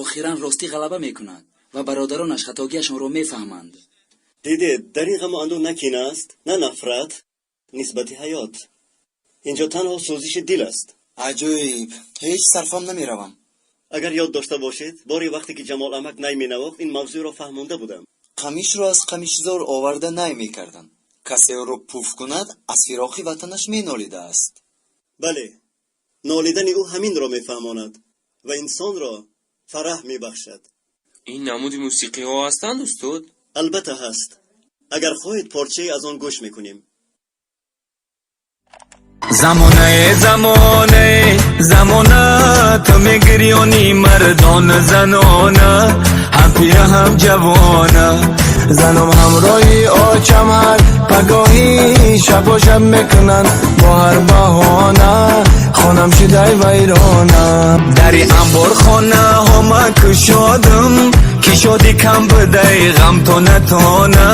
Speaker 11: охиран ростӣ ғалаба мекунад ва бародаронаш хатогиашонро мефаҳманд.
Speaker 8: Дидед, дар ин ғаму андӯҳ на кина аст, на нафрат нисбати ҳаёт. Инҷо танҳо сӯзиши дил аст.
Speaker 3: Аҷоиб, ҳеҷ сарфам намеравам.
Speaker 8: Агар ёд дошта бошед, бори вақте ки Ҷамол амак най менавохт, ин мавзӯъро фаҳмонда будам.
Speaker 3: Қамишро аз қамишзор оварда най мекарданд. Касе ӯро пуф кунад, аз фироқи ватанаш менолидааст.
Speaker 8: Бале, нолидани ӯ ҳаминро мефаҳмонад ва инсонро фараҳ мебахшад.
Speaker 14: Ин намуди мусиқиҳо ҳастанд, устод?
Speaker 8: Албатта ҳаст. Агар хоҳед, порчае аз он гӯш мекунем.
Speaker 16: Замонае, замонае, замона, ту мегирёни мардон занона, ҳам пира ҳам ҷавона.
Speaker 18: Занам ҳамроҳи очам ҳар пагоҳӣ шабо шаб мекунанд бо ҳар баҳона, хонам шидай вайрона.
Speaker 16: Дари амборхонаҳо ма кушодам, ки шодӣ кам будай ғам то натона,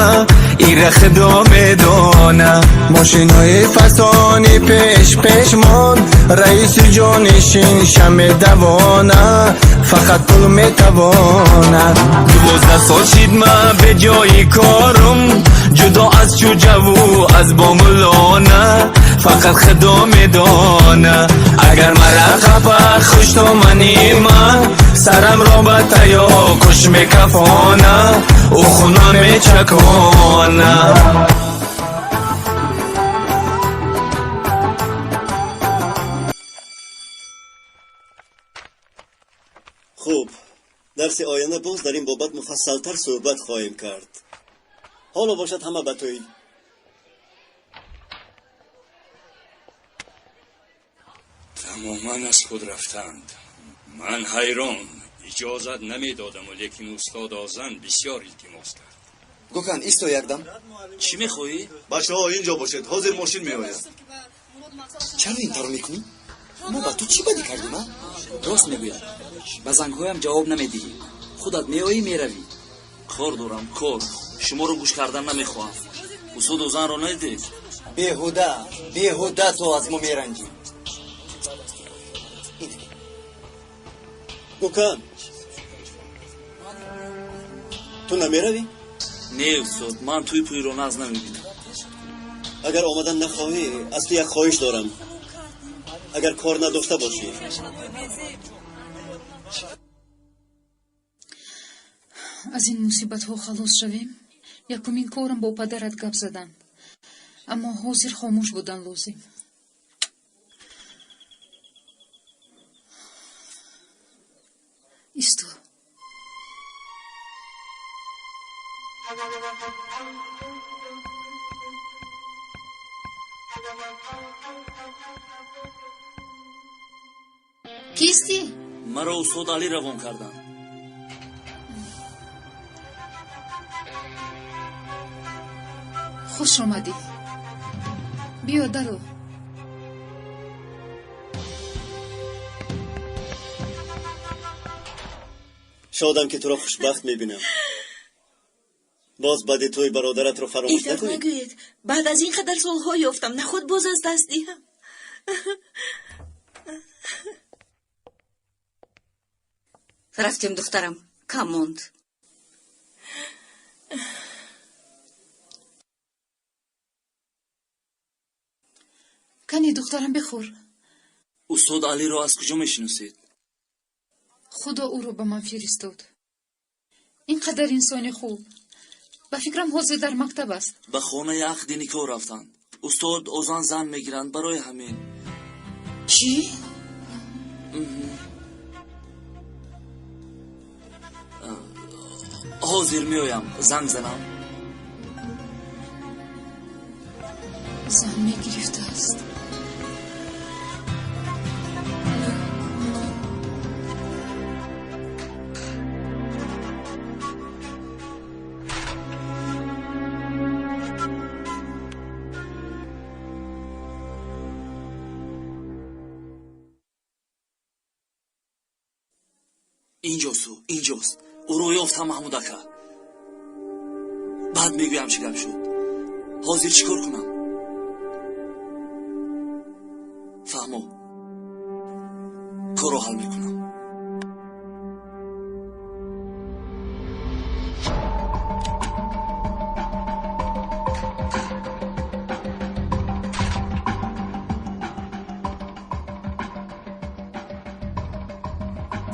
Speaker 16: ира худо медона.
Speaker 18: Мошинои фасони пеш пеш мон, раиси ҷонишин шамедавона, фақат пул метавона.
Speaker 16: 12 сол шид ма бе ҷои корум, ҷудо аз чӯҷаву аз бомулона, фақат худо медона. Агар мара қапа хуштоманима, сарамро ба таёқ куш мекафона, ӯ хуна мечакона.
Speaker 8: Хуб, дарси оянда боз дар ин бобат муфассалтар суҳбат хоҳем кард. Ҳоло бошад ҳама ба тӯй.
Speaker 6: Тамоман аз худ рафтанд. Ман ҳайрон, иҷозат намедодаму, лекин устод Озан бисёр илтимос кард.
Speaker 3: Гукан, исто якдам.
Speaker 5: Чӣ мехоҳӣ?
Speaker 7: Бачаҳо, инҷо бошед, ҳозир мошин меояд.
Speaker 3: Чаро ин тавр мекунӣ? Мо ба ту чӣ бадӣ кардем, а?
Speaker 11: Рост мегӯяд. Ба зангҳоям ҷавоб намедиҳӣ. Худат меоӣ, меравӣ.
Speaker 5: Кор дорам, кор. Шуморо гӯш кардан намехоҳам. Устод Озанро надидед?
Speaker 3: Беҳуда, беҳуда ту аз мо меранҷӣ.
Speaker 8: Гукан, ту намеравӣ?
Speaker 5: Не, устод, ман тӯи пӯйро нағз намебинам.
Speaker 8: Агар омадан нахоҳӣ, аз ту як хоҳиш дорам. Агар кор надошта бошӣ.
Speaker 4: Аз ин мусибатҳо халос шавем, якумин корам бо падарат гап задан. Аммо ҳозир хомӯш будан лозим. Исто.
Speaker 2: Кистӣ?
Speaker 5: Маро устод Алӣ равон карданд.
Speaker 4: Хуш омадӣ. Биё даро.
Speaker 8: Шодам ки туро хушбахт мебинам. Боз баъди тӯй бародаратро фаромӯш
Speaker 17: Ин
Speaker 8: накунӣ.
Speaker 17: нагӯед. Баъд аз ин қадар солҳо ёфтам, наход боз аз даст диҳам.
Speaker 2: Рафтем, духтарам, кам монд.
Speaker 4: Кани, духтарам, бихӯр.
Speaker 5: Устод Алиро аз куҷо мешиносед?
Speaker 4: Худо ӯро ба ман фиристод. Ин қадар инсони хуб. Ба фикрам, ҳозир дар мактаб аст.
Speaker 5: Ба хонаи ақди никоҳ рафтанд. Устод Озан зан мегиранд, барои ҳамин.
Speaker 4: Чӣ?
Speaker 5: Ҳозир меоям, занг занам.
Speaker 4: Зан мегирифтааст.
Speaker 5: Инҷосту, инҷост. Ӯро ёфтам, Маҳмуд ака.
Speaker 11: Баъд мегӯям чӣ гап шуд. Ҳозир чӣ кор кунам? Фаҳмо, корро ҳал мекунам.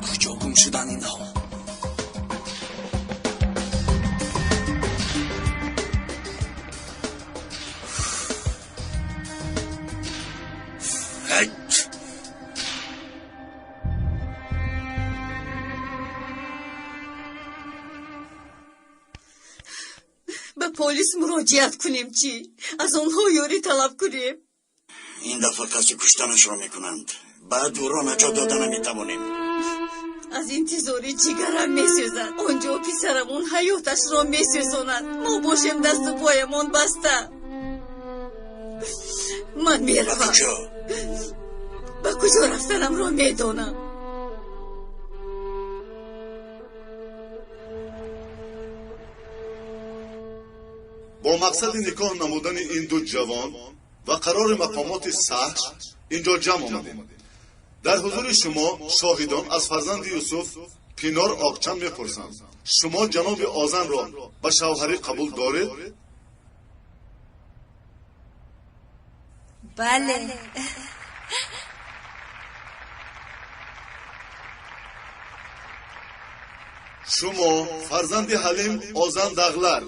Speaker 11: Куҷо гум шуданд инҳо?
Speaker 2: Ба полис муроҷиат кунем чӣ? Аз онҳо ёрӣ талаб кунем.
Speaker 6: Ин дафъа қасди куштанашро мекунанд. Баъд ӯро наҷот дода наметавонем.
Speaker 2: Аз интизорӣ ҷигарам месӯзад. Он ҷо писарамон ҳаёташро месӯзонад. Мо бошем дасту поямон баста. Ман меравам.
Speaker 6: Ба куҷо?
Speaker 2: Ба куҷо рафтанамро медонам.
Speaker 1: Бо мақсади никоҳ намудани ин ду ҷавон ва қарори мақомоти саҳш инҷо ҷамъ омадем. Дар ҳузури шумо шоҳидон аз фарзанди Юсуф Пинор Оқчан мепурсанд. Шумо ҷаноби Озанро ба шавҳарӣ қабул доред?
Speaker 17: Бале.
Speaker 1: Шумо фарзанди Ҳалим Озан Дағлар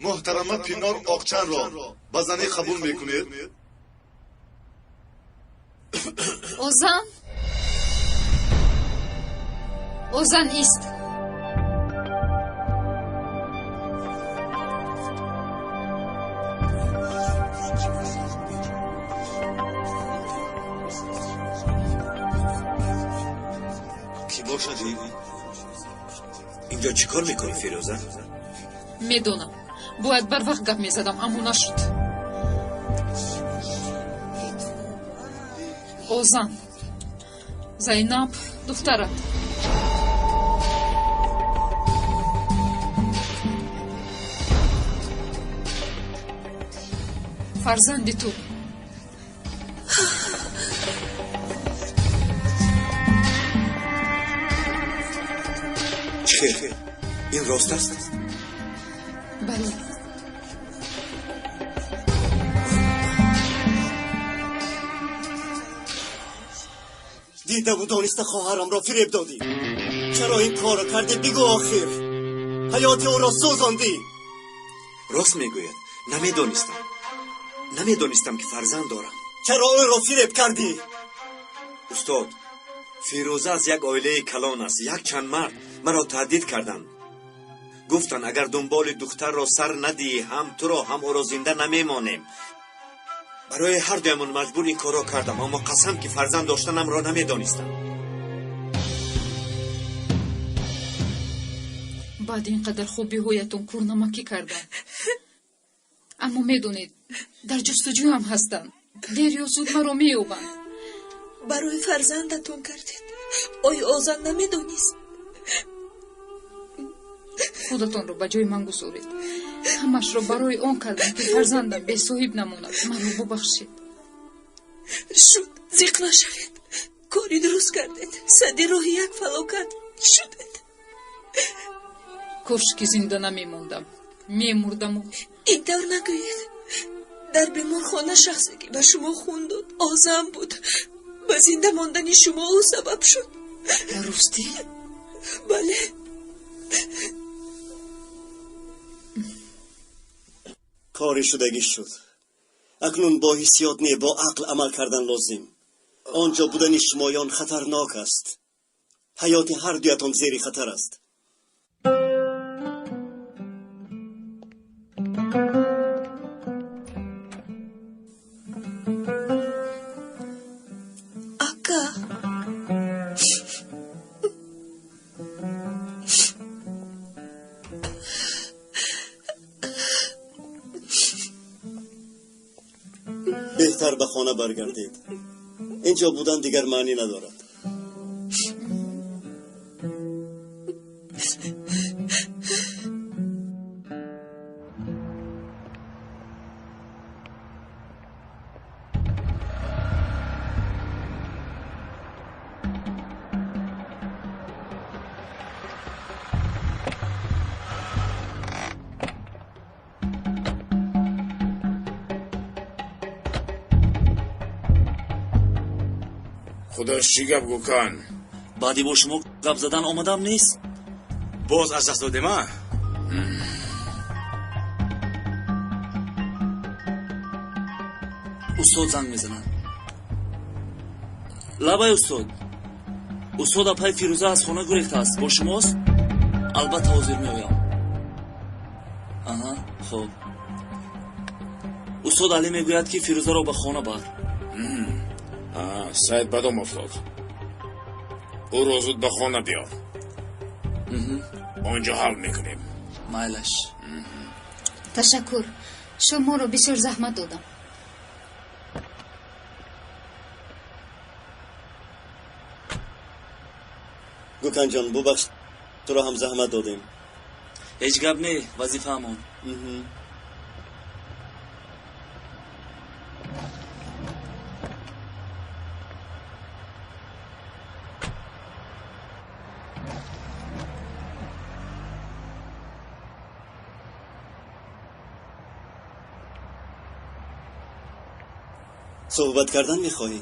Speaker 1: муҳтарама Пинор Оқчанро ба занӣ қабул мекунед?
Speaker 4: Озан? Озан ист.
Speaker 6: Кӣ бошад ин? Инҷо чӣ кор мекунӣ, Фирӯза?
Speaker 4: Медонам. Бояд барвақт гап мезадам, аммо нашуд. Озан, Зайнаб духтарат. Фарзанди ту.
Speaker 6: Чӣ хел? Ин рост аст?
Speaker 4: Бале.
Speaker 8: Дидаву дониста хоҳарамро фиреб додӣ. Чаро ин корро кардӣ? Бигӯ охир. Ҳаёти ӯро сӯзондӣ.
Speaker 19: Рост мегӯяд. Намедонистам. Намедонистам ки фарзанд дорам.
Speaker 8: Чаро ӯро фиреб кардӣ?
Speaker 19: Устод, Фирӯза аз як оилаи калон аст. Якчанд мард маро таҳдид карданд. Гуфтанд, агар дунболи духтарро сар надиҳӣ, ҳам туро, ҳам ӯро зинда намемонем. Барои ҳар дуямон маҷбур ин корро кардам, аммо қасам ки фарзанд доштанамро намедонистам.
Speaker 4: Баъд ин қадар хубиҳоятон кӯрнамакӣ кардам. Аммо медонед, дар ҷустуҷӯям ҳастанд. Дер ё зуд маро меёбанд.
Speaker 17: Барои фарзандатон кардед. Оё Озан намедонист?
Speaker 4: Худатонро ба ҷои ман гузоред. Ҳамашро барои он кардам ки фарзандам бесоҳиб намонад. Маро бубахшед.
Speaker 17: Шуд, зиқ нашавед. Кори дуруст кардед. Садди роҳи як фалокат шудед.
Speaker 4: Кош ки зинда намемондам. Мемурдаму.
Speaker 17: Ин тавр нагӯед. Дар беморхона шахсе ки ба шумо хун дод Озан буд. Ба зинда мондани шумо ӯ сабаб шуд.
Speaker 4: Ростӣ?
Speaker 17: Бале.
Speaker 8: Кори шудагӣ шуд. Акнун бо ҳиссиёт не, бо ақл амал кардан лозим. Он ҷо будани шумоён хатарнок аст. Ҳаёти ҳар дуятон зери хатар аст.
Speaker 17: Ака.
Speaker 8: Беҳтар ба хона баргардед. Инҷо будан дигар маънӣ надорад.
Speaker 13: Худаш чӣ гап, Гукан?
Speaker 5: Баъди бо шумо гап задан омадам нест.
Speaker 12: Боз аз даст додем, а?
Speaker 5: Устод занг мезанад. Лабай, устод. Устод, апай Фирӯза аз хона гурехтааст, бо шумост? Албатта, ҳозир меоям. Аҳа, хуб. Устод Алӣ мегӯяд, ки Фирӯзаро ба хона бар.
Speaker 13: Сайд ба дом афтод. Ӯро зуд ба хона биёр, он ҷо ҳал мекунем.
Speaker 5: Майлаш.
Speaker 4: Ташаккур, шуморо бисёр заҳмат додам.
Speaker 8: Гуканҷон, бубахш, туро ҳам заҳмат додем.
Speaker 5: Ҳеҷ гап не, вазифаамон.
Speaker 8: Суҳбат кардан мехоҳӣ?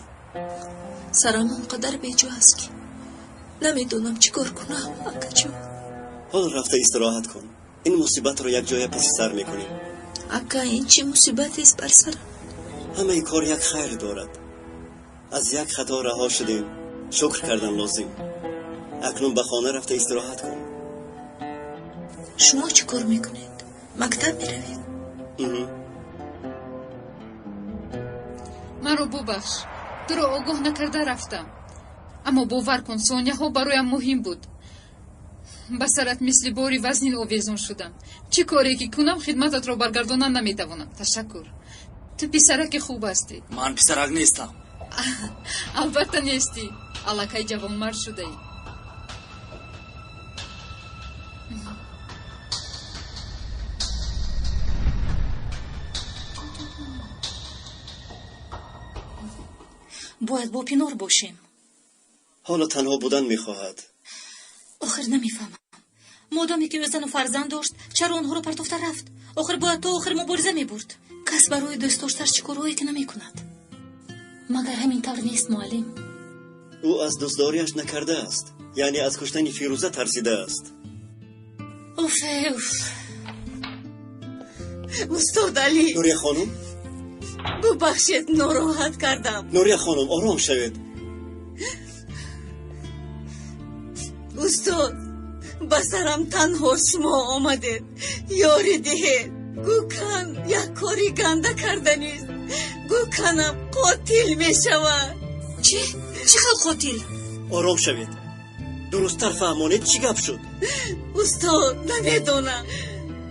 Speaker 17: Сарам он қадар беҷо аст, ки намедонам чӣ кор кунам, акаҷон.
Speaker 8: Ҳоло рафта истироҳат кун. Ин мусибатро якҷоя паси сар мекунем.
Speaker 17: Ака, ин чӣ мусибатест бар сарам?
Speaker 8: Ҳамаи кор як хайр дорад. Аз як хато раҳо шудем, шукр кардан лозим. Акнун ба хона рафта истироҳат кун.
Speaker 17: Шумо чӣ кор мекунед? Мактаб меравед?
Speaker 4: Маро бубахш, туро огоҳ накарда рафтам, аммо бовар кун, сонияҳо бароям муҳим буд. Ба сарат мисли бори вазнин овезон шудам. Чӣ коре ки кунам, хидмататро баргардонан наметавонам. Ташаккур, ту писараки хуб ҳастӣ.
Speaker 5: Ман писарак нестам.
Speaker 4: Албатта нестӣ, аллакай ҷавонмард шудаӣ.
Speaker 21: Бояд бо Пинор бошем.
Speaker 8: Ҳоло танҳо будан мехоҳад.
Speaker 21: Охир намефаҳмам, модоме ки ӯ зану фарзанд дошт, чаро онҳоро партофта рафт? Охир бояд то охир мубориза мебурд. Кас барои дӯстдошташ чӣ корҳое ки намекунад. Магар ҳамин тавр нест, муаллим?
Speaker 8: Ӯ аз дӯстдориаш накардааст, яъне аз куштани Фирӯза тарсидааст.
Speaker 21: Уф, уф.
Speaker 2: Устод Алӣ!
Speaker 8: Нурия хонум!
Speaker 2: Бубахшед, нороҳат кардам.
Speaker 8: Нурия хонум, ором шавед.
Speaker 2: Устод, ба сарам танҳо шумо омадед, ёрӣ диҳед. Гукан як кори ганда карданист. Гуканам қотил мешавад.
Speaker 21: Чӣ? Чӣ хел қотил?
Speaker 8: Ором шавед, дурусттар фаҳмонед, чӣ гап шуд?
Speaker 2: Устод, намедонам.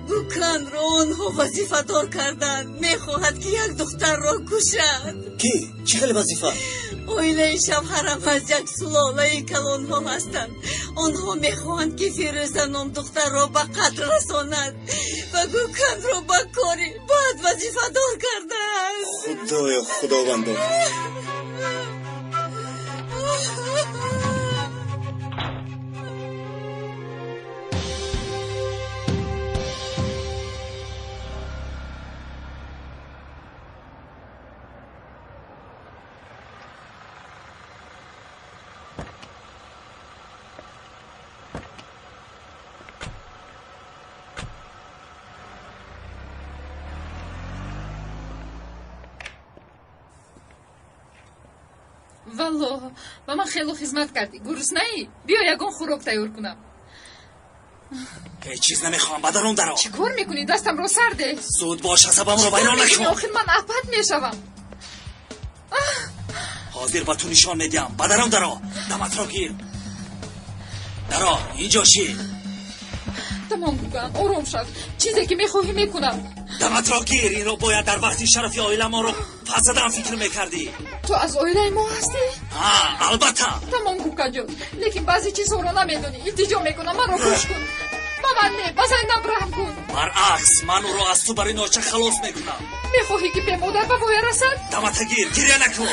Speaker 2: Гуканро онҳо вазифадор карданд, мехоҳад, ки як духтарро кушад.
Speaker 8: Кӣ? Чӣ хел вазифа?
Speaker 2: Оилаи шавҳарам аз як сулолаи калонҳо ҳастанд. Онҳо мехоҳанд, ки Фирӯза ном духтарро ба қатл расонад ва Гуканро ба кори бад вазифадор карданд.
Speaker 8: Худоё, худовандо!
Speaker 4: Валлоҳ, ба ман хело хизмат кардӣ. Гуруснаӣ? Биё, ягон хӯрок тайёр кунам.
Speaker 5: Ҳеҷ чиз намехоҳам, ба дарун даро.
Speaker 4: Чӣ кор мекунӣ? Дастамро сар деҳ.
Speaker 5: Зуд бош, асабамро вайрон накун.
Speaker 4: Охир ман апат мешавам.
Speaker 5: Ҳозир ба ту нишон медиҳам. Ба дарун даро, даматро гир. Даро, инҷо ши.
Speaker 4: Тамом, Гукан, ором шав. Чизе ки мехоҳӣ, мекунам.
Speaker 5: Даматро гир. Инро бояд дар вақти шарафи оиламонро пас задан фикр мекардӣ.
Speaker 4: Ту аз оилаи мо ҳастӣ?
Speaker 5: Албатта.
Speaker 4: Тамом, Гуканҷон, лекин баъзе чизҳоро намедонӣ. Илтиҷо мекунам, маро гӯш кун. Ба ман не, ба Зайнаб раҳм кун.
Speaker 5: Баръакс, ман ӯро аз ту барои ноча халос мекунам.
Speaker 4: Мехоҳӣ, ки бемодар ба воя расад?
Speaker 5: Дамата гир, гиря накун.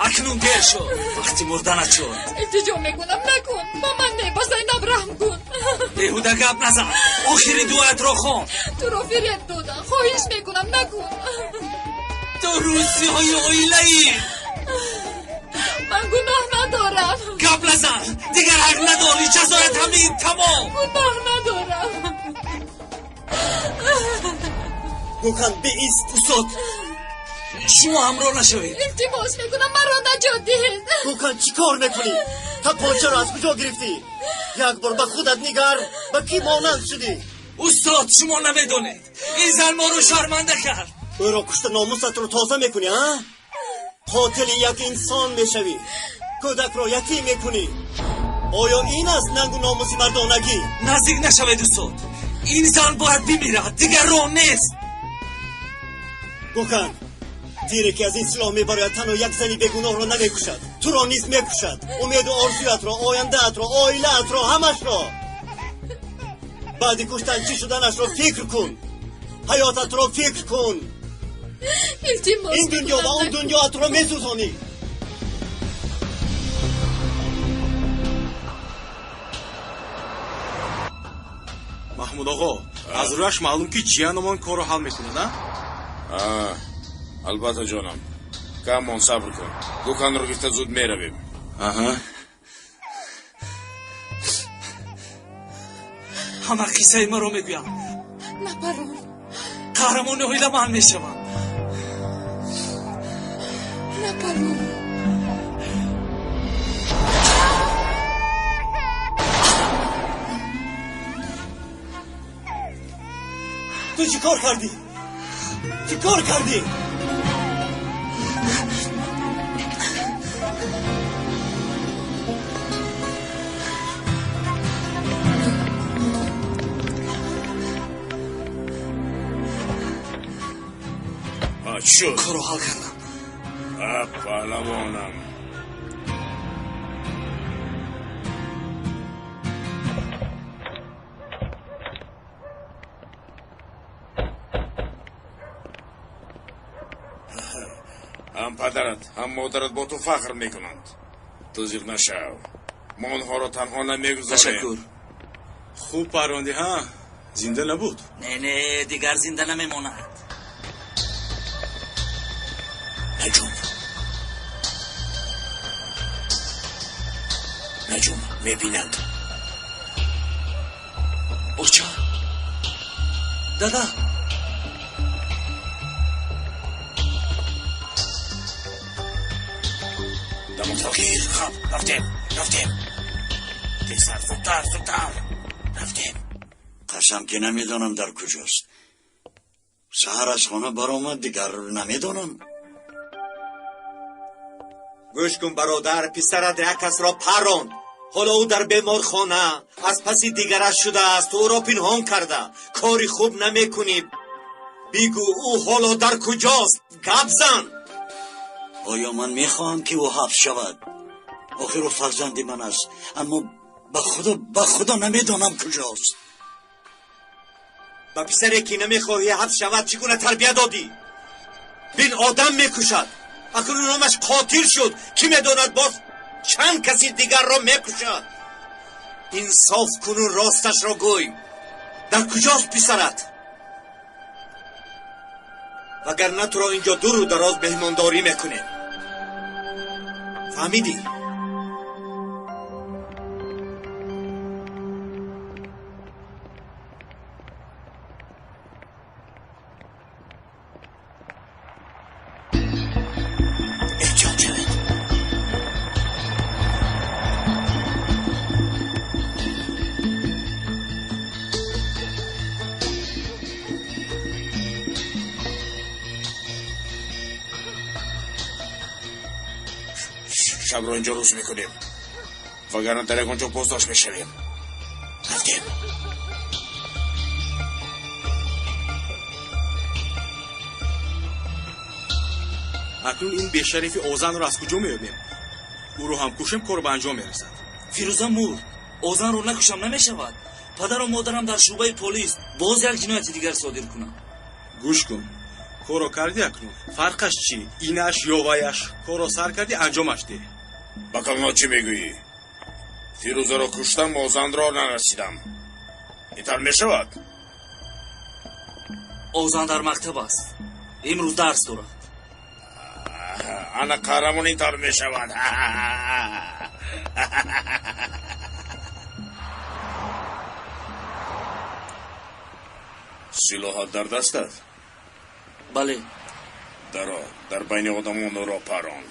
Speaker 5: Акнун дер шуд, вақти мурданат шуд.
Speaker 4: Илтиҷо мекунам, накун. Ба ман не, ба Зайнаб раҳм кун.
Speaker 5: Беҳуда гап назан, охири дуоятро хон.
Speaker 4: Туро фиреб додам, хоҳиш мекунам, накун.
Speaker 5: Ту рӯзиҳои оилаӣ.
Speaker 4: Ман Гуноҳ надорам.
Speaker 5: Гап назан, дигар ҳақ надорӣ. Ҷазоят ҳамин, тамом.
Speaker 4: Гуноҳ надорам.
Speaker 8: Гӯкан, биист.
Speaker 5: Устод, шумо ҳамроҳ нашавед.
Speaker 4: Илтимос мекунам, маро наҷот диҳед.
Speaker 8: Гӯкан, чӣ кор мекунӣ? Тапончаро аз куҷо гирифтӣ? Як бор ба худат нигар, ба кӣ монанд шудӣ?
Speaker 5: Устод, шумо намедонед, ин зан моро шарманда кард.
Speaker 8: Ӯро кушта номусатро тоза мекунӣ, а? Қотили як инсон мешавӣ, кӯдакро ятим мекунӣ. Оё ин аст нангу номуси мардонагӣ?
Speaker 5: Наздик нашавед, устод. Ин зан бояд бимирад, дигар роҳ нест.
Speaker 8: Гӯкан, тире ки аз ин силоҳ мебарояд, танҳо як зани бегуноҳро намекушад, туро низ мекушад. Умеду орзуятро, ояндаатро, оилаатро, ҳамашро. Баъди куштан чӣ шуданашро фикр кун, ҳаётатро фикр кун.
Speaker 4: Илтимос.
Speaker 8: Ин дунё ва он дунёатро месӯзонӣ.
Speaker 12: Маҳмуд оғо, аз рӯяш маълум, ки ҷиянамон корро ҳал мекунад, а?
Speaker 13: Албатта, ҷонам, камон сабр кун, дуконро гирифта зуд меравем.
Speaker 12: Аҳа.
Speaker 5: Ҳама қиссаи маро мегӯям.
Speaker 4: Напарон.
Speaker 5: Қаҳрамони оила ман мешавам.
Speaker 4: Напарон.
Speaker 8: Ту чӣ кор кардӣ? Чӣ кор кардӣ?
Speaker 13: Чӣ шуд?
Speaker 5: Корро ҳал кардам.
Speaker 13: Паҳлавонам. Ҳам падарат, ҳам модарат бо ту фахр мекунанд. Ту зиқ нашав, мо онҳоро танҳо намегузорем.
Speaker 5: Ташаккур.
Speaker 12: Хуб паронди, ҳа? Зинда набуд?
Speaker 5: Не, не, дигар зинда намемонад.
Speaker 6: Наҷум, наҷум, мебинанд.
Speaker 5: Оча, дада.
Speaker 13: Дамоталгир, хаб, рафтем, рафтем, тезтар, зудтар, зудтар, рафтем.
Speaker 6: Қасам ки намедонам дар куҷост. Саҳар аз хона баромад, дигар намедонам.
Speaker 19: Гӯш кун, бародар, писарат як касро паронд. Ҳоло ӯ дар беморхона аз паси дигараш шудааст. Ту ӯро пинҳон карда кори хуб намекунӣ. Бигӯ, ӯ ҳоло дар куҷост? Гап зан.
Speaker 6: Оё ман мехоҳам, ки ӯ ҳабс шавад? Охир ӯ фарзанди ман аст. Аммо ба худо, ба худо, намедонам куҷост.
Speaker 19: Ба писаре ки намехоҳӣ ҳабс шавад, чӣ гуна тарбия додӣ? Бин, одам мекушад. Акнун номаш қотил шуд. Кӣ медонад, боз чанд каси дигарро мекушад. Инсоф куну росташро гӯй, дар куҷост писарат? Вагарна туро инҷо дуру дароз меҳмондорӣ мекунем, фаҳмидӣ?
Speaker 6: Эҳтиёт шавед.
Speaker 13: Шабро инҷо рӯз мекунем, вагарна дар ягон ҷо боздошт мешавем. Рафтем.
Speaker 12: Акнун ин бешарифи Озанро аз куҷо меёбем? Ӯро ҳам кушем, кор ба анҷом мерасад.
Speaker 5: Фирӯза мурд, Озанро накушам намешавад. Падару модарам дар шӯъбаи полис, боз як ҷинояти дигар содир кунам.
Speaker 12: Гӯш кун, корро кардӣ, акнун фарқаш чӣ, инаш ё ваяш? Корро сар кардӣ, анҷомаш деҳ.
Speaker 13: Ба калоно чӣ мегӯӣ? Фирӯзаро куштам, Озанро нарасидам. Ин тавр мешавад?
Speaker 5: Озан дар мактаб аст, имрӯз дарс дорад.
Speaker 13: Ана қаҳрамон ин тавр мешавад. Силоҳат дар дастат?
Speaker 5: Бале.
Speaker 13: Даро, дар байни одамон ӯро парон.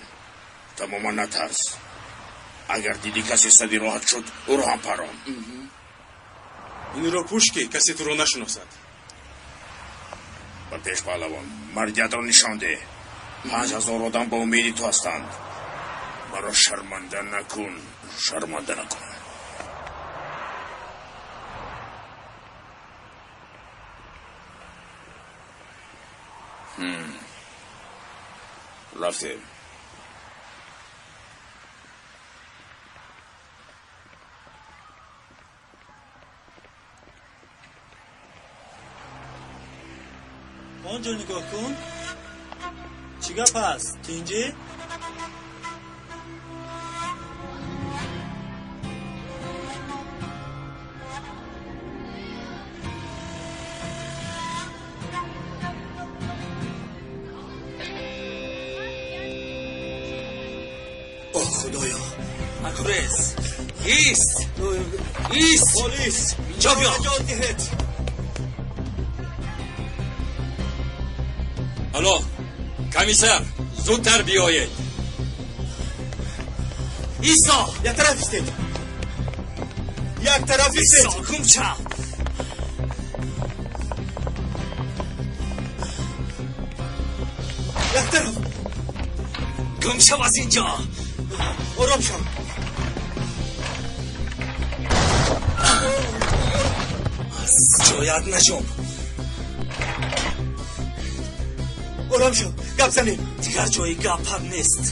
Speaker 13: Тамоман натарс. Агар дидӣ касе сади роҳат шуд, ӯро ҳам парон.
Speaker 12: Инро пӯш, ки касе туро нашиносад.
Speaker 13: Ба пеш, паҳлавон, мардиятро нишон деҳ. 5000 одам ба умеди ту ҳастанд. Маро шарманда накун, шарманда накун. Рафтем.
Speaker 5: Он ҷо нигоҳ кун, чӣ гап аст? Тинҷӣ?
Speaker 9: Оҳ, худоё!
Speaker 5: Акурез, ист, ист!
Speaker 9: Полис!
Speaker 5: Инҷо биё!
Speaker 9: Наҷот диҳед!
Speaker 10: Алло, комиссар, зудтар биёед.
Speaker 5: Исо!
Speaker 9: Як тараф истед! Як тараф истед!
Speaker 5: Исо, гум шав!
Speaker 9: Як тараф!
Speaker 5: Гум шав аз инҷо!
Speaker 9: Ором шав!
Speaker 5: Аз ҷоят наҷунб!
Speaker 9: Ором шав, гап занем.
Speaker 5: Дигар ҷои гап ҳам нест.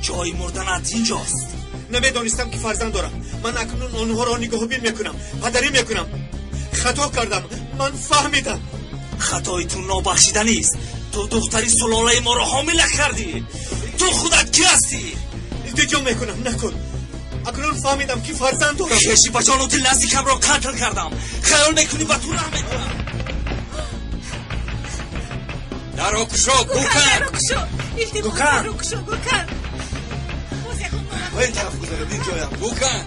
Speaker 5: Ҷои мурданат инҷост.
Speaker 9: Намедонистам, ки фарзанд дорам. Ман акнун онҳоро нигоҳубин мекунам, падарӣ мекунам. Хато кардам, ман фаҳмидам.
Speaker 5: Хатои ту нобахшиданист. Ту духтари сулолаи моро ҳомила кардӣ. Ту худат кӣ ҳастӣ?
Speaker 9: Илтиҷо мекунам, накун. Акнун фаҳмидам, ки фарзанд дорам.
Speaker 5: Хеши ба ҷону дил наздикамро қатл кардам. Хаёл мекунӣ, ба ту раҳм мекунам?
Speaker 10: Дарро кушо, Гукан!
Speaker 17: Дарро кушо! Илтимос,
Speaker 10: Гукан!
Speaker 17: дарро кушо, Гукан! Боз ягон
Speaker 9: Ба ин тараф гузаред, ин ҷоям.
Speaker 10: Гукан!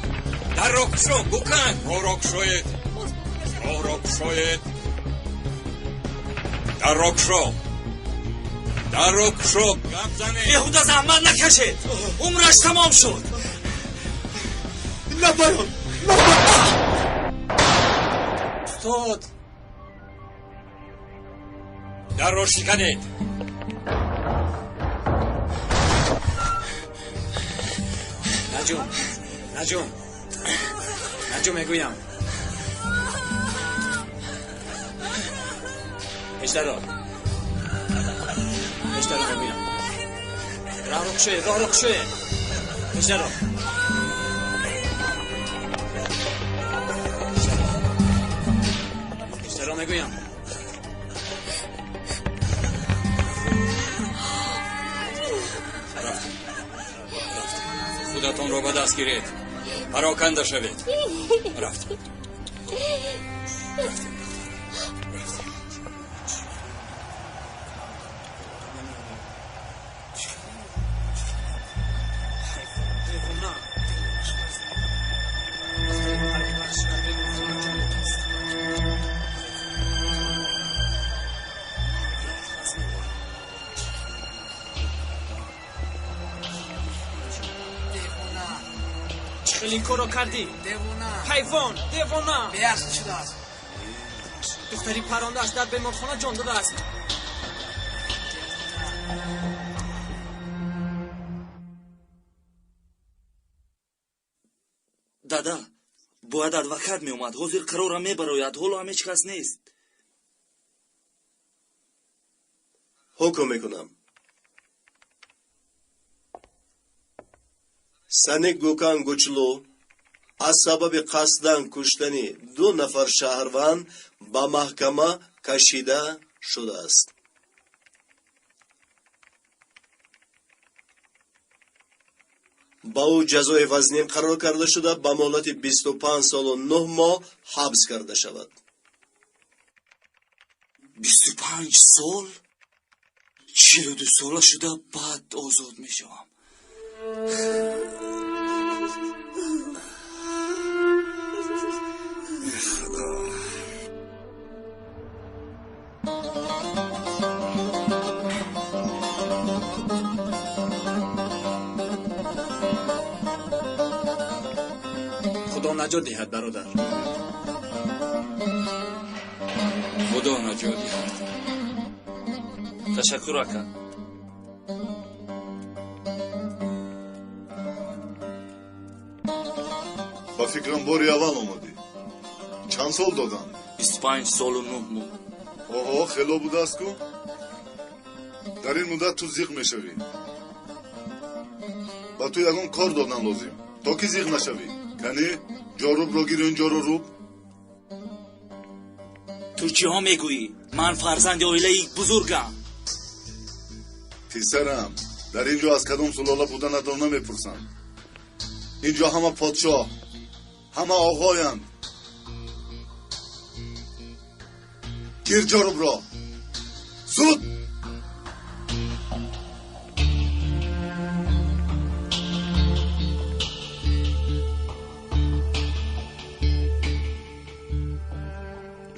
Speaker 10: Дарро кушо, Гукан! Роҳро кушоед! Роҳро кушоед! Дарро кушо! Дарро кушо! Гап занед!
Speaker 5: Беҳуда заҳмат накашед, умраш тамом шуд.
Speaker 9: Напарон!
Speaker 5: Устод!
Speaker 10: Дарро шиканед!
Speaker 11: Наҷум, наҷум, наҷум, мегӯям. Пешдаро, пешдаро, мегӯям. Роҳро кушоед, роҳро кушоед! Пешдаро! Пешдаро, мегӯям.
Speaker 10: Рафтем, рафтем. Худатонро ба даст гиред, пароканда шавед. Рафтем, рафтем, рафтем.
Speaker 5: Девона! Чӣ хел ин корро кардӣ? Ҳайвон, девона!
Speaker 9: Беақл шудааст.
Speaker 5: Духтари парондааш дар беморхона ҷон додааст. Дада, бояд адвокат меомад. Ҳозир қарорам мебарояд, ҳоло ҳам ҳеҷ кас нест.
Speaker 8: Ҳукм мекунам. Сани Гукан Гучлу аз сабаби қасдан куштани ду нафар шаҳрванд ба маҳкама кашида шудааст. Ба ӯ ҷазои вазнин қарор карда шуда, ба муҳлати 25 солу 9 моҳ ҳабс карда шавад.
Speaker 5: 25 сол? 42 сола шуда баъд озод мешавам.
Speaker 11: Худо наҷот диҳад, бародар.
Speaker 10: Худо наҷот диҳад.
Speaker 5: Ташаккур, ака.
Speaker 1: Ба фикрам, бори аввал омадӣ. Чанд сол доданд?
Speaker 5: 25 солу 9 моҳ.
Speaker 1: Оҳо, хело будааст ку. Дар ин муддат ту зиқ мешавӣ. Ба ту ягон кор додан лозим, то ки зиқ нашавӣ. Кани ҷорубро гир, ин ҷоро руб.
Speaker 5: Ту чиҳо мегӯӣ? Ман фарзанди оилаи бузургам.
Speaker 1: Писарам, дар ин ҷо аз кадом сулола буданатро намепурсанд. Ин ҷо ҳама подшоҳ, ҳама оғоянд. Гир ҷорубро, зуд!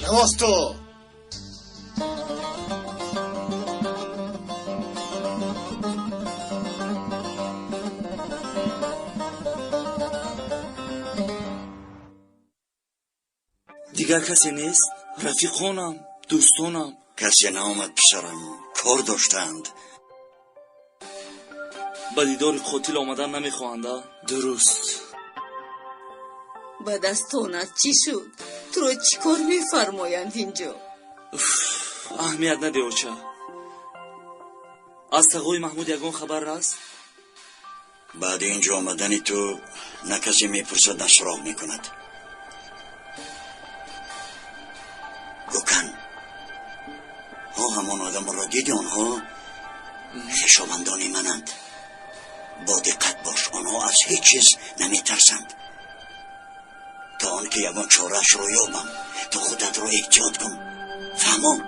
Speaker 1: Навосто!
Speaker 5: Дигар касе нест? Рафиқонам, дӯстонам.
Speaker 6: Касе наомад, писарам, кор доштанд.
Speaker 5: Ба дидори қотил омадан намехоҳанд, а? Дуруст.
Speaker 2: Ба дастонат чӣ шуд? Туро чӣ кор мефармоянд инҷо?
Speaker 5: Аҳамият наде, оча. Аз тағои Маҳмуд ягон хабар раст?
Speaker 6: Баъди инҷо омадани ту на касе мепурсад, на суроғ мекунад. Гукан, ҳо, ҳамон одамро диди? Онҳо хешовандони мананд. Бо диққат бош, онҳо аз ҳеҷ чиз наметарсанд. То он ки ягон чораашро ёбам, ту худатро эҳтиёт кун. Фаҳмом?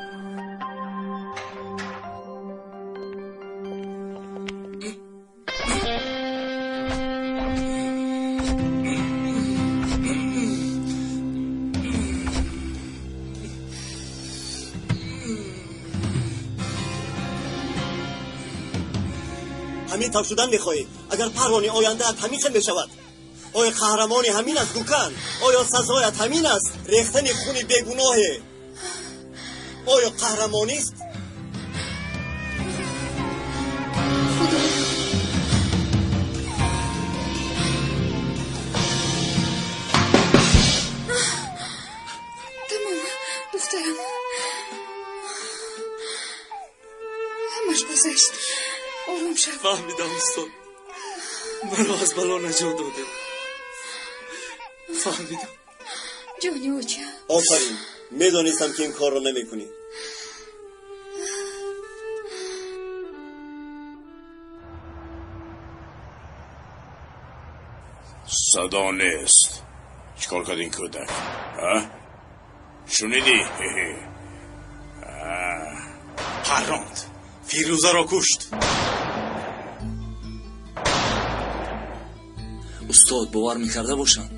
Speaker 8: Ҳамин тавр шудан мехоҳӣ? Агар парвони ояндаат ҳамин хел мешавад, оё қаҳрамони ҳамин аст, Гукан? Оё сазоят ҳамин аст, рехтани хуни бегуноҳе? Оё қаҳрамонист?
Speaker 4: Тамом, духтарам, ҳамаш гузашт. Ором шав.
Speaker 5: Фаҳмидам, устод. Маро аз бало наҷот додед. Фаҳмидам.
Speaker 4: Ҷони оча.
Speaker 8: Офарин, медонистам, ки ин корро намекунӣ.
Speaker 13: Садо нест. Чӣ кор кард ин кӯдак? А? Шунидӣ?
Speaker 12: Парронд, Фирӯзаро кушт.
Speaker 5: Устод, бовар мекарда бошанд.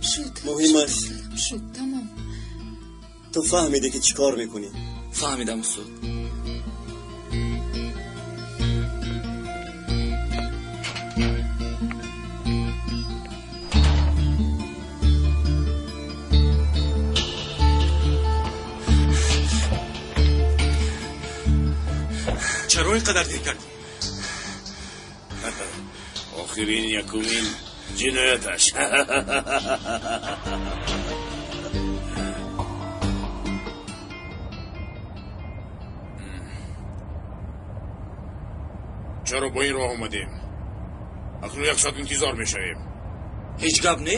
Speaker 4: Шуд.
Speaker 8: Муҳимаш
Speaker 4: шуд, тамом.
Speaker 8: Ту фаҳмидӣ, ки чӣ кор мекунӣ?
Speaker 5: Фаҳмидам, устод.
Speaker 12: Чаро ин қадар дер кардӣ?
Speaker 13: Охирин якумин ҷинояташ. Чаро бо ин роҳ омадем? Акнун як соат интизор мешавем.
Speaker 5: Ҳеҷ гап не?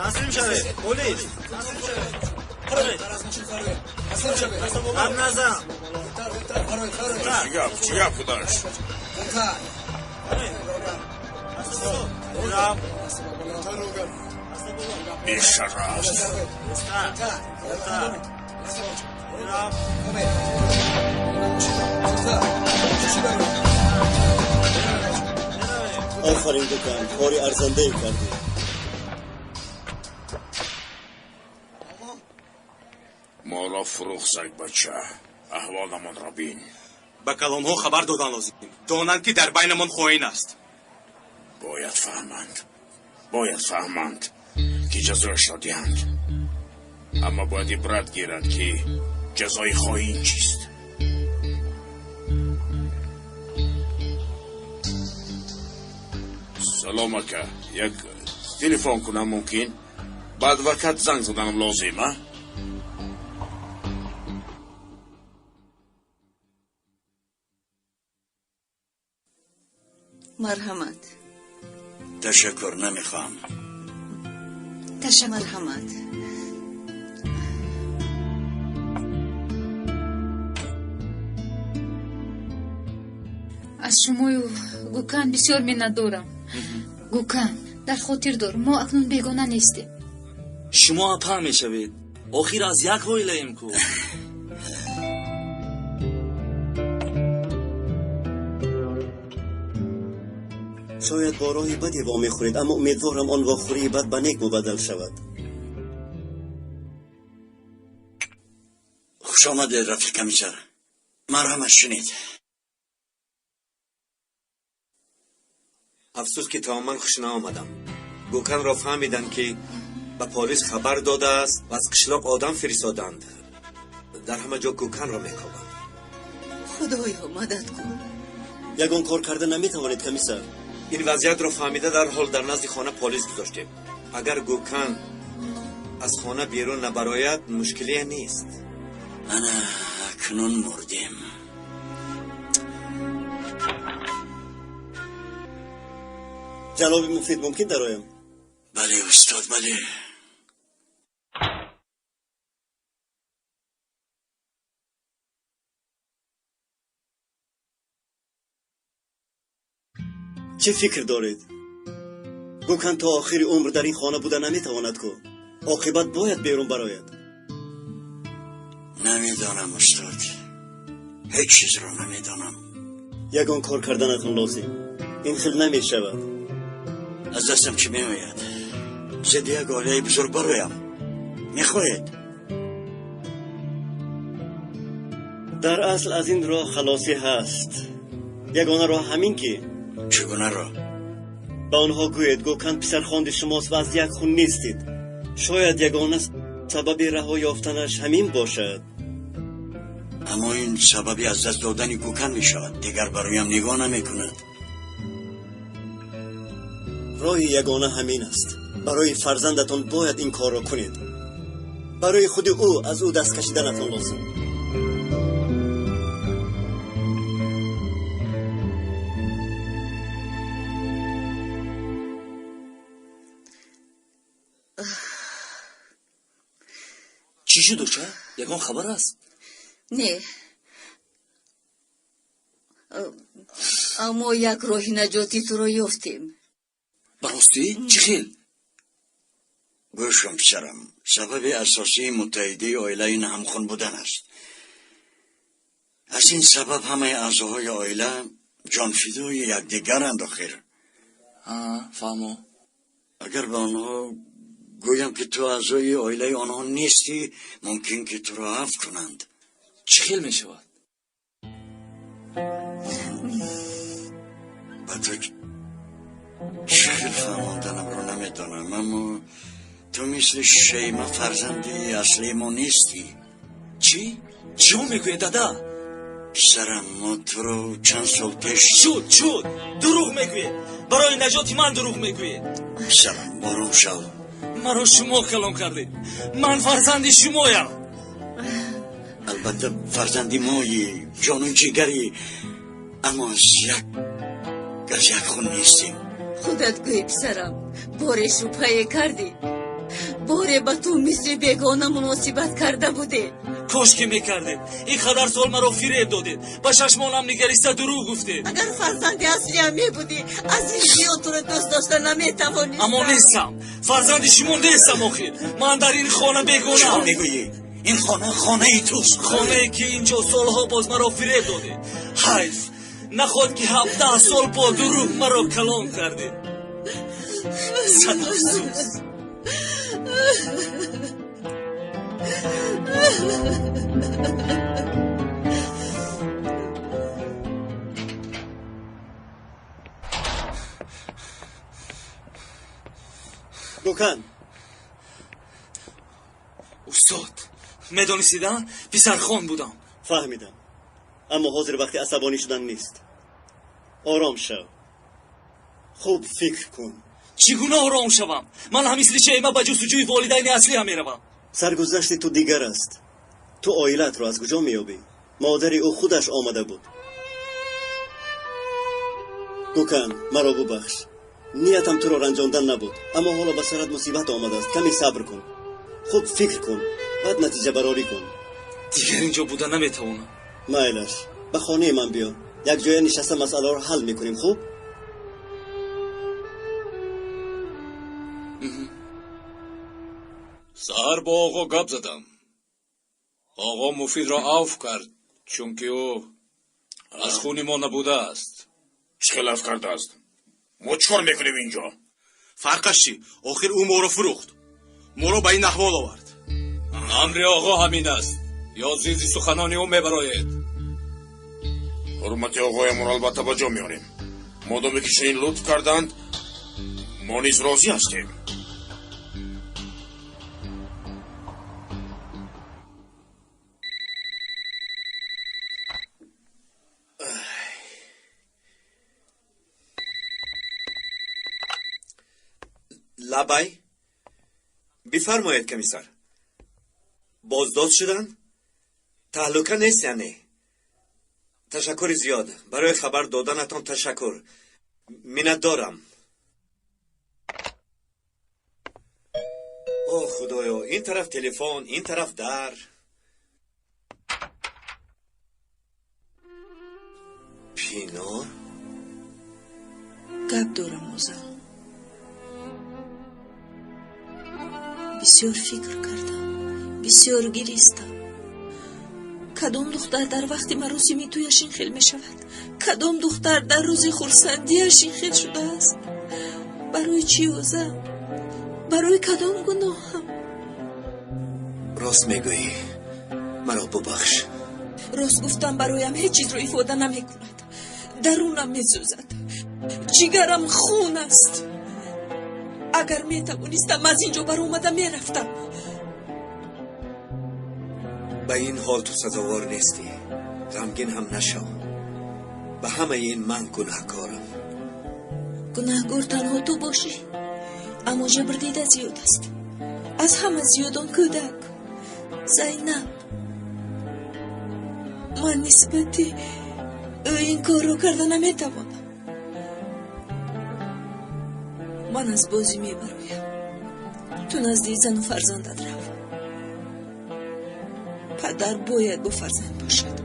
Speaker 12: Таслим шавед, полис. Гап назан.
Speaker 13: Чӣ гап, чӣ гап худаш? Бешараф.
Speaker 8: Офарин Гукан, кори арзандае кардӣ.
Speaker 13: Моро фурӯхт сагбача. Аҳволамонро бин.
Speaker 12: Ба калонҳо хабар додан лозим. Донанд, ки дар байнамон хоин аст.
Speaker 13: Бояд фаҳманд, бояд фаҳманд, ки ҷазояшро диҳанд. Аммо бояд ибрат гиранд, ки ҷазои хоин чист. Салом, ака, як телефон кунам мумкин? Ба адвокат занг заданам лозим, а?
Speaker 2: Марҳамат.
Speaker 6: Ташаккур, намехоҳам.
Speaker 21: Ташаккур.
Speaker 2: Марҳамат.
Speaker 4: Аз шумою Гукан бисёр миннатдорам. Гукан, дар хотир дор, мо акнун бегона нестем.
Speaker 5: Шумо апа мешавед. Охир аз як оилаем ку.
Speaker 8: Шояд бо роҳи баде вомехӯред, аммо умедворам он вохӯрии бад ба нек мубаддал шавад.
Speaker 6: Хуш омадед, рафиқ комиссар. Марҳамат, шунед.
Speaker 19: Афсӯс, ки тамоман хуш наомадам. Гуканро фаҳмиданд, ки ба полис хабар додааст ва аз қишлоқ одам фиристоданд. Дар ҳама ҷо Гуканро мекобанд.
Speaker 2: Худоё, мадад кун.
Speaker 8: Ягон кор карда наметавонед, комиссар.
Speaker 19: Ин вазъиятро фаҳмида, дарҳол дар назди хона полис гузоштем. Агар Гукан аз хона берун набарояд, мушкилие нест.
Speaker 6: Ана акнун мурдем.
Speaker 8: Ҷаноби Муфид, мумкин дароям?
Speaker 6: Бале, устод, бале.
Speaker 8: Чӣ фикр доред? Гукан то охири умр дар ин хона буда наметавонад ку. Оқибат бояд берун барояд.
Speaker 6: Намедонам, устод, ҳеҷ чизро намедонам.
Speaker 8: Ягон кор карданатон лозим. Ин хел намешавад.
Speaker 6: Аз дастам чӣ меояд? Зидди як оилаи бузург бароям мехоҳед?
Speaker 8: Дар асл аз ин роҳ халосӣ ҳаст. Ягона роҳ ҳамин ки
Speaker 6: Чӣ гуна роҳ?
Speaker 8: Ба онҳо гӯед, Гукан писархонди шумост ва аз як хун нестед. Шояд ягона сабаби раҳо ёфтанаш ҳамин бошад.
Speaker 6: Аммо ин сабаби аз даст додани Гукан мешавад. Дигар бароям нигоҳ намекунад.
Speaker 8: Роҳи ягона ҳамин аст. Барои фарзандатон бояд ин корро кунед. Барои худи ӯ аз ӯ даст кашиданатон лозим.
Speaker 5: Чӣ шуд, оча? Ягон хабар аст?
Speaker 2: Не, аммо як роҳи наҷоти туро ёфтем.
Speaker 5: Ба ростӣ? Чӣ хел?
Speaker 6: Гӯш кун, писарам, сабаби асосии муттаҳидии оила ин ҳамхун будан аст. Аз ин сабаб ҳамаи аъзоҳои оила ҷонфидои якдигаранд охир.
Speaker 11: Фаҳмо.
Speaker 6: Агар ба онҳо гӯям, ки ту аъзои оилаи онҳо нестӣ, мумкин ки туро афв кунанд.
Speaker 11: Чӣ хел мешавад?
Speaker 6: Ба ту чӣ хел фаҳмонданамро намедонам, аммо ту мисли Шейма фарзанди аслии мо нестӣ.
Speaker 5: Чӣ? Чиҳо мегӯед, дада?
Speaker 6: Писарам, мо туро чанд сол пеш
Speaker 5: Шуд, шуд, дурӯғ мегӯед. Барои наҷоти ман дурӯғ мегӯед.
Speaker 6: Писарам, ором шав.
Speaker 5: Маро шумо калон кардед. Ман фарзанди шумоям.
Speaker 6: Албатта, фарзанди мои, ҷону ҷигари, аммо аз як хун нестем.
Speaker 2: Худат гӯй, писарам, боре шубҳае кардӣ. Боре ба ту мисли бегона муносибат карда будем.
Speaker 5: Кош ки мекардед. Ин қадар сол маро фиреб додед, ба чашмонам нигариста дурӯғ гуфтед.
Speaker 2: Агар фарзанди аслиам мебудӣ, аз ин зиёд туро дӯст дошта наметавонистам.
Speaker 5: Аммо нестам, фарзанди шумо нестам. Охир ман дар ин хона бегонаам.
Speaker 6: Чӣ мегӯӣ? Ин хона хонаи туст.
Speaker 5: Хонае ки инҷо солҳо боз маро фиреб додед. Ҳайф, наход ки 17 сол бо дурӯғ маро калон кардед. Сад афсӯс.
Speaker 8: Гӯкан.
Speaker 5: Устод, медонистида, писархон будам.
Speaker 8: Фаҳмидам, аммо ҳозир вақти асабонӣ шудан нест. Ором шав, хуб фикр кун.
Speaker 5: Чӣ гуна ором шавам? Ман ҳам мисли шейма ба ҷустуҷӯи волидайни аслиам меравам.
Speaker 8: Саргузашти ту дигар аст. Ту оилаатро аз куҷо меёбӣ? Модари ӯ худаш омада буд. Гӯкан, маро бубахш, ниятам туро ранҷондан набуд, аммо ҳоло ба сарат мусибат омадааст. Каме сабр кун, хуб фикр кун, баъд натиҷабарорӣ кун.
Speaker 5: Дигар инҷо буда наметавонам.
Speaker 8: Майлаш, ба хонаи ман биё, якҷоя нишаста масъаларо ҳал мекунем. Хуб?
Speaker 10: Саҳар бо оғо гап задам. Оғо Муфидро авф кард, чунки ӯ аз хуни мо набудааст.
Speaker 13: Чӣ хел афв кардааст? Мо чӣ кор мекунем инҷо?
Speaker 12: Фарқаш чӣ? Охир ӯ моро фурӯхт, моро ба ин аҳвол овард.
Speaker 10: Амри оғо ҳамин аст, ё зидди суханони ӯ мебароед?
Speaker 13: Ҳурмати оғоямон албатта ба ҷо меорем. Модоме ки чунин лутф карданд, мо низ розӣ ҳастем.
Speaker 19: Лабай, бифармоед, комиссар. Боздошт шуданд? Таҳлука нест яъне? Ташаккури зиёд барои хабар доданатон, ташаккур, миннатдорам. О худоё, ин тараф телефон, ин тараф дар. Пинор.
Speaker 17: Гап дорам, озан. Бисёр фикр кардам, бисёр гиристам. Кадом духтар дар вақти маросими тӯяш ин хел мешавад? Кадом духтар дар рӯзи хурсандиаш ин хел шудааст? Барои чӣ, озам? Барои кадом гуноҳам?
Speaker 19: Рост мегӯӣ, маро бубахш.
Speaker 17: Рост гуфтам бароям ҳеҷ чизро ифода намекунад. Дарунам месӯзад, ҷигарам хун аст. Агар метавонистам, аз ин ҷо баромада мерафтам.
Speaker 19: Ба ин ҳол ту сазовор нестӣ. Ғамгин ҳам нашав. Ба ҳамаи ин ман гунаҳкорам.
Speaker 17: Гунаҳгор танҳо ту бошӣ, аммо ҷабрдида зиёд аст. Аз ҳама зиёд он кӯдак Зайнаб. Ман нисбати ӯ ин корро карда наметавонам. Ман аз бозӣ мебароям, ту назди зану фарзандат рав. Падар бояд бо фарзанд бошад.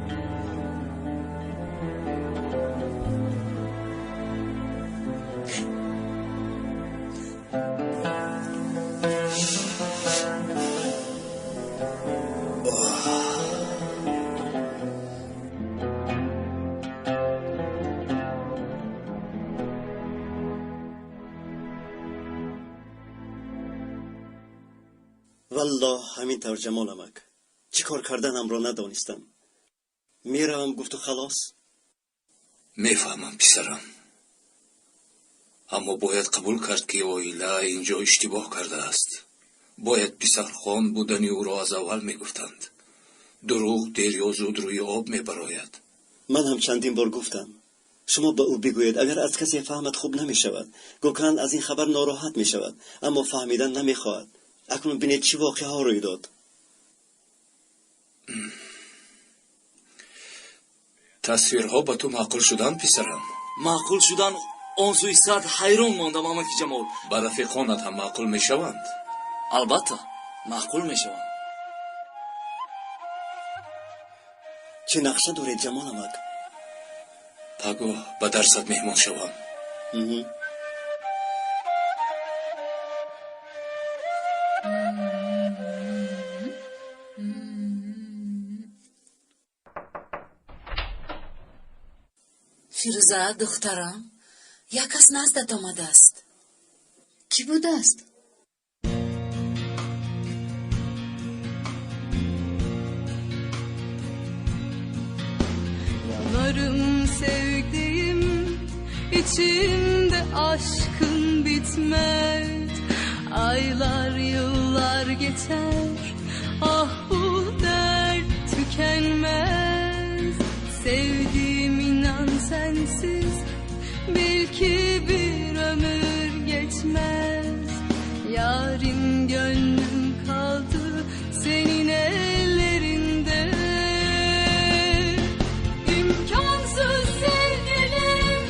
Speaker 8: Валлоҳ, ҳамин тавр, Ҷамоламак, чӣ кор карданамро надонистам. Меравам гуфту халос.
Speaker 10: Мефаҳмам, писарам, аммо бояд қабул кард, ки оила инҷо иштибоҳ кардааст. Бояд писархон будани ӯро аз аввал мегуфтанд. Дурӯғ дер ё зуд рӯи об мебарояд.
Speaker 8: Ман ҳам чандин бор гуфтам, шумо ба ӯ бигӯед, агар аз касе фаҳмад, хуб намешавад. Гӯкан аз ин хабар нороҳат мешавад, аммо фаҳмидан намехоҳад. Акнун бинед, чӣ воқеаҳо рӯй дод.
Speaker 10: Тасвирҳо ба ту маъқул шуданд, писарам?
Speaker 5: Маъқул шудан он сӯи сад ҳайрон мондам, амаки Ҷамол.
Speaker 10: Ба рафиқонат ҳам маъқул мешаванд.
Speaker 5: Албатта, маъқул мешавам.
Speaker 8: Чӣ нақша доред, Ҷамол амак?
Speaker 10: Пагоҳ ба дарсат меҳмон шавам.
Speaker 15: Фирӯза, духтарам, як кас наздат омадааст.
Speaker 4: Кӣ будааст?
Speaker 20: Yanarım sevdiğim, içimde aşkın bitmez. Aylar yıllar geçer, ah bu dert tükenmez. Sevdiğim inan sensiz, bil ki bir ömür geçmez. Yarim gönlüm kaldı senin ellerinde. İmkansız sevgilim,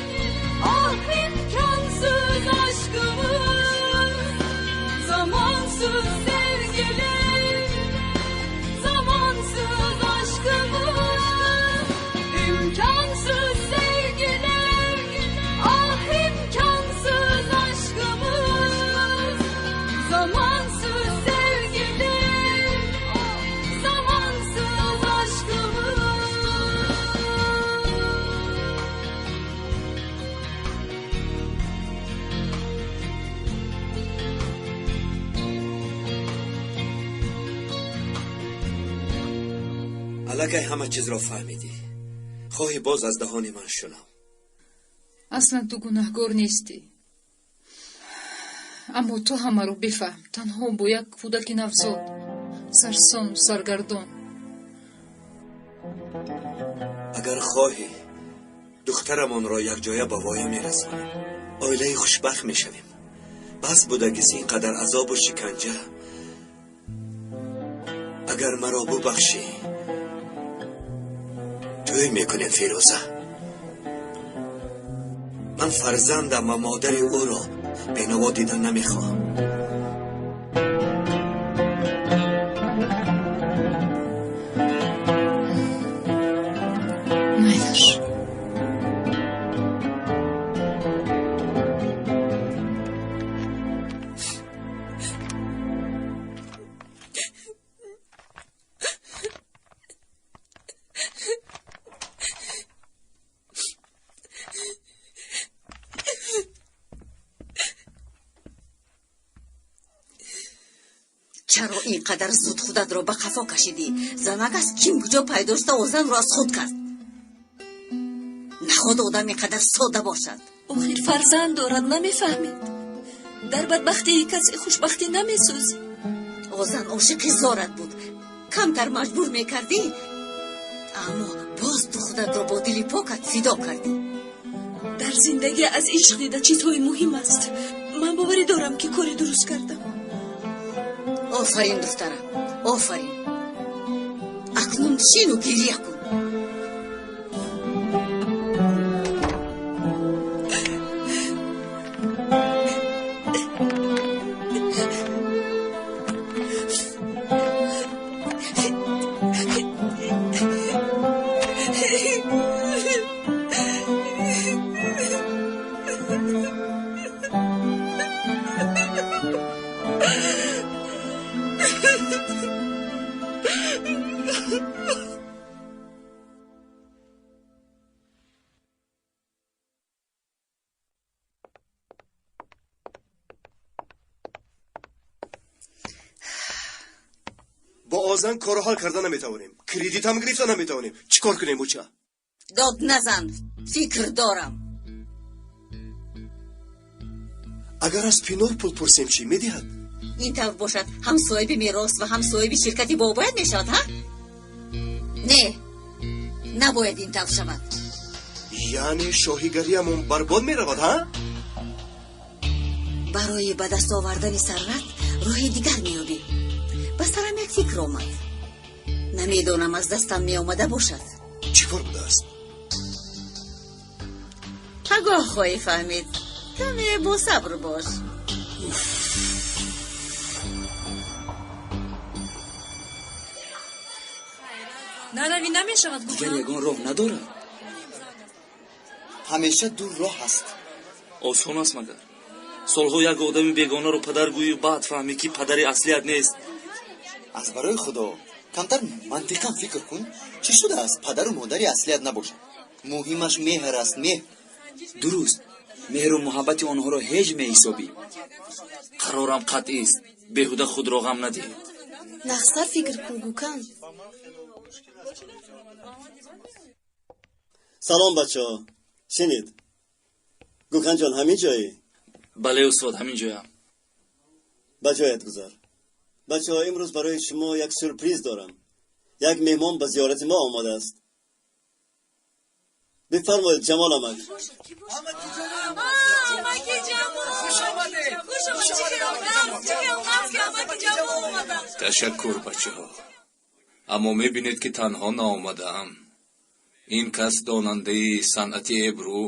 Speaker 20: ah imkansız aşkımız. Zamansız sevgilim, zamansız aşkımız. İmkansız sevgilim, ah imkansız aşkımız. Zamansız sevgilim, zamansız aşkımız.
Speaker 19: Аллакай ҳама чизро фаҳмидӣ. Хоҳӣ боз аз даҳони ман шунав?
Speaker 4: Аслан ту гунаҳгор нестӣ, аммо ту ҳамаро бифаҳм. Танҳо бо як кӯдаки навзод, сарсону саргардон.
Speaker 19: Агар хоҳӣ, духтарамонро якҷоя ба воя мерасонем, оилаи хушбахт мешавем. Бас будагис ин қадар азобу шиканҷа. Агар маро бубахшӣ, тӯй мекунем, Фирӯза. Ман фарзандам ва модари ӯро бенаво дидан намехоҳам.
Speaker 4: Майлаш.
Speaker 2: Чаро ин қадар зуд худатро ба қафо кашидӣ? Занак аз ким куҷо пайдо шуда, озанро аз худ кард? Наход одам ин қадар сода бошад.
Speaker 17: Охир фарзанд дорад, намефаҳмед? Дар бадбахтии касе хушбахтӣ намесӯзӣ.
Speaker 2: Озан ошиқи зорат буд, камтар маҷбур мекардӣ, аммо боз ту худатро бо дили покат фидо кардӣ.
Speaker 17: Дар зиндагӣ аз ишқ дида чизҳои муҳим аст. Ман боварӣ дорам, ки кори дуруст кардам.
Speaker 2: Офарин, духтарам, офарин. Акнун шину гирья кун.
Speaker 12: Бо озан корро ҳал карда наметавонем, кредит ҳам гирифта наметавонем. Чӣ кор кунем, буча?
Speaker 2: Дод назан, фикр дорам.
Speaker 12: Агар аз Пинор пул пурсем, чӣ медиҳад?
Speaker 2: Ин тавр бошад, ҳам соҳиби мерос ва ҳам соҳиби ширкати бобояд мешавад, ҳа? Не, набояд ин тавр шавад.
Speaker 12: Яъне шоҳигариямон барбод меравад, ҳа?
Speaker 2: Барои ба даст овардани сарват роҳи дигар меёбем. Ба сарам як фикр омад, намедонам, аз дастам меомада бошад.
Speaker 12: Чӣ кор будааст?
Speaker 2: Пагоҳ хоҳӣ фаҳмид, каме босабр бош.
Speaker 4: Наравӣ намешавад.
Speaker 11: Дигар ягон роҳ надорад.
Speaker 3: Ҳамеша ду роҳ аст.
Speaker 5: Осон аст магар? Солҳо як одами бегонаро падар гӯю, баъд фаҳмӣ, ки падари аслият нест.
Speaker 3: Аз барои Худо, камтар мантиқан фикр кун. Чӣ шудааст, падару модари аслият набошад? Муҳимаш меҳр аст, меҳр.
Speaker 11: Дуруст, меҳру муҳаббати онҳоро ҳеҷ меҳисобӣ.
Speaker 5: Қарорам қатъист, беҳуда худро ғам надиҳед.
Speaker 14: Нағзтар фикр кун, Гукан.
Speaker 8: Салом, бачаҳо, шинед. Гуканҷон, ҳамин ҷоӣ?
Speaker 5: Бале, устод, ҳамин ҷоям.
Speaker 8: Ба ҷоят гузар. Бачаҳо, имрӯз барои шумо як сюрприз дорам. Як меҳмон ба зиёрати мо омадааст. Бифармоед, Ҷамол амак.
Speaker 10: Ташаккур, бачаҳо, аммо мебинед, ки танҳо наомадаам. Ин кас донандаи санъати эбру.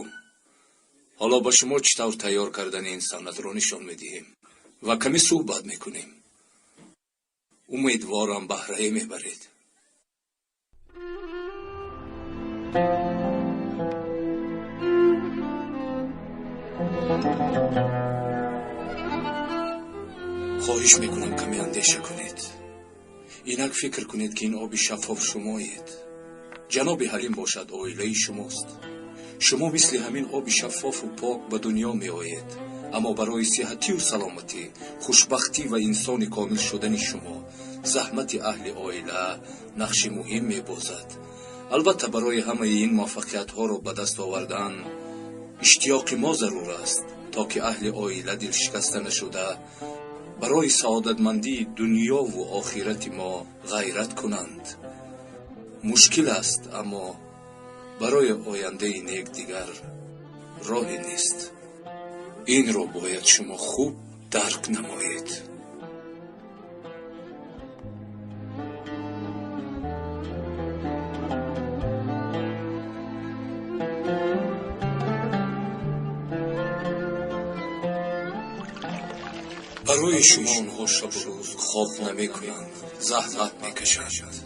Speaker 10: Ҳоло ба шумо чӣ тавр тайёр кардани ин санъатро нишон медиҳем ва каме суҳбат мекунем. Умедворам, баҳрае мебаред. Хоҳиш мекунам, каме андеша кунед. Инак фикр кунед, ки ин оби шаффоф шумоед. Ҷаноби Ҳалим бошад, оилаи шумост. Шумо мисли ҳамин оби шаффофу пок ба дунё меоед, аммо барои сиҳатию саломатӣ, хушбахтӣ ва инсони комил шудани шумо заҳмати аҳли оила нақши муҳим мебозад. Албатта, барои ҳамаи ин муваффақиятҳоро ба даст овардан иштиёқи мо зарур аст, то ки аҳли оила дилшикаста нашуда, барои саодатмандии дунёву охирати мо ғайрат кунанд. Мушкил аст, аммо барои ояндаи нек дигар роҳе нест. Инро бояд шумо хуб дарк намоед. Барои шумо онҳо шабу рӯз хоб намекунанд, заҳмат мекашанд.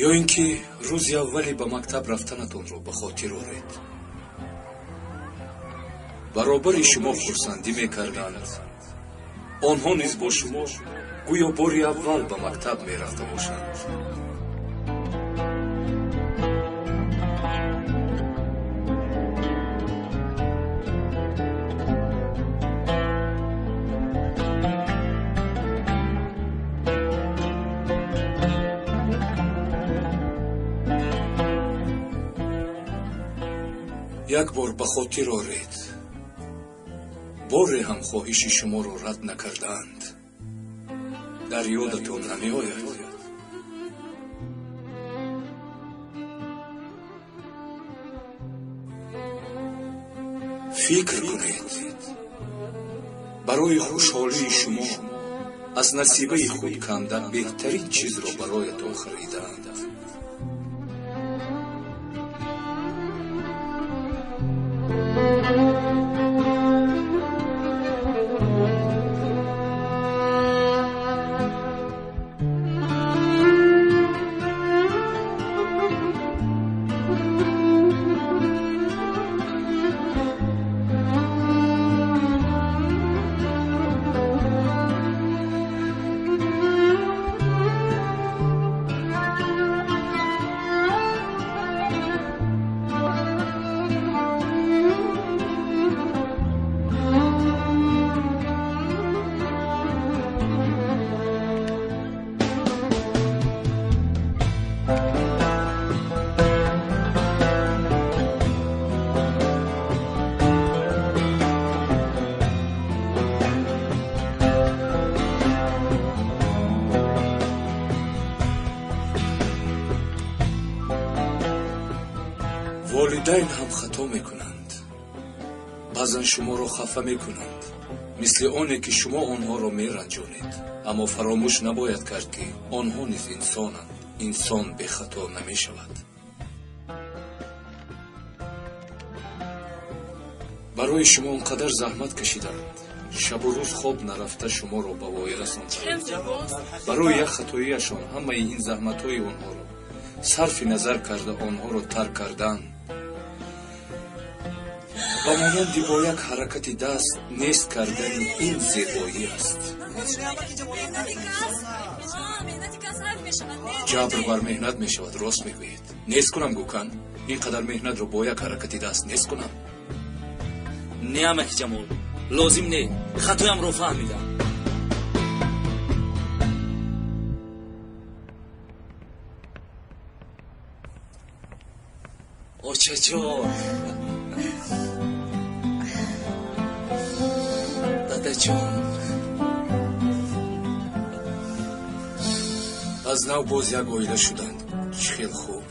Speaker 10: Ё ин ки рӯзи аввале ба мактаб рафтанатонро ба хотир оред. Баробари шумо хурсандӣ мекарданд. Онҳо низ бо шумо гӯё бори аввал ба мактаб мерафта бошанд. Як бор ба хотир оред, боре ҳам хоҳиши шуморо рад накардаанд. Дар ёдатон намеояд? Фикр кунед, барои хушҳолии шумо аз насибаи худ канда беҳтарин чизро бароятон харидаанд. Волидайн ҳам хато мекунанд. Баъзан шуморо хафа мекунанд, мисли оне ки шумо онҳоро меранҷонед. Аммо фаромӯш набояд кард, ки онҳо низ инсонанд. Инсон бехато намешавад. Барои шумо он қадар заҳмат кашиданд, шабу рӯз хоб нарафта шуморо ба воя расонданд. Барои як хатоиашон ҳамаи ин заҳматҳои онҳоро сарфи назар карда, онҳоро тарк кардан ба монанди бо як ҳаракати даст нест кардани ин зебоӣ аст. Ҷабр бар меҳнат мешавад, рост мегӯед. Нест кунам, Гукан, ин қадар меҳнатро бо як ҳаракати даст нест кунам?
Speaker 5: Не, амаки Ҷамол, лозим не, хатоямро фаҳмидам. Очаҷон, дадаҷон.
Speaker 10: Аз нав боз як оила шуданд. Чӣ хел хуб!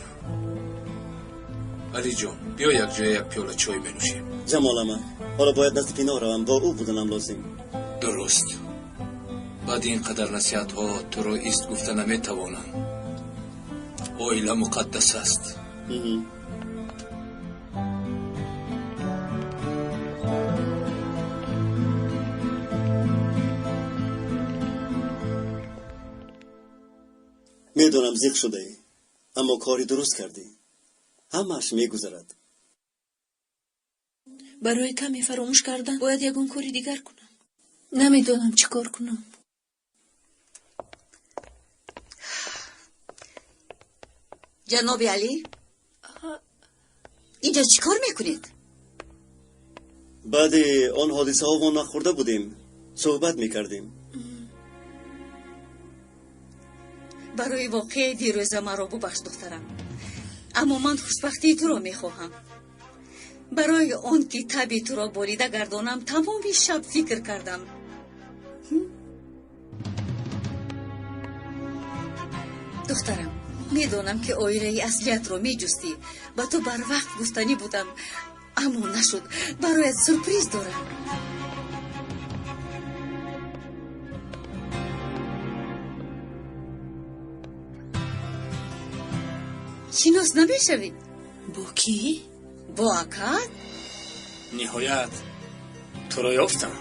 Speaker 10: Алиҷон, биё, якҷоя як пиёла чой менӯшем.
Speaker 8: Ҷамол амак, ҳоло бояд назди Пино равам, бо ӯ буданам лозим.
Speaker 10: Дуруст. Баъди ин қадар насиҳатҳо туро ист гуфта наметавонам. Оила муқаддас аст.
Speaker 8: Медонам, зиқ шудаӣ, аммо кори дуруст кардӣ. Ҳамааш мегузарад.
Speaker 17: Барои каме фаромӯш кардан бояд ягон кори дигар кунам. Намедонам, чӣ кор кунам.
Speaker 2: Ҷаноби Алӣ, инҷо чӣ кор мекунед?
Speaker 8: Баъди он ҳодисаҳо мо нахӯрда будем, суҳбат мекардем.
Speaker 2: Барои воқеаи дирӯза маро бубахш, духтарам, аммо ман хушбахтии туро мехоҳам. Барои он ки таби туро болида гардонам, тамоми шаб фикр кардам. Духтарам, медонам, ки оилаи аслиятро меҷустӣ. Ба ту барвақт гуфтанӣ будам, аммо нашуд. Бароят сюрприз дорам. Шинос намешавӣ?
Speaker 17: Бо кӣ?
Speaker 2: Бо акат.
Speaker 18: Ниҳоят туро ёфтам.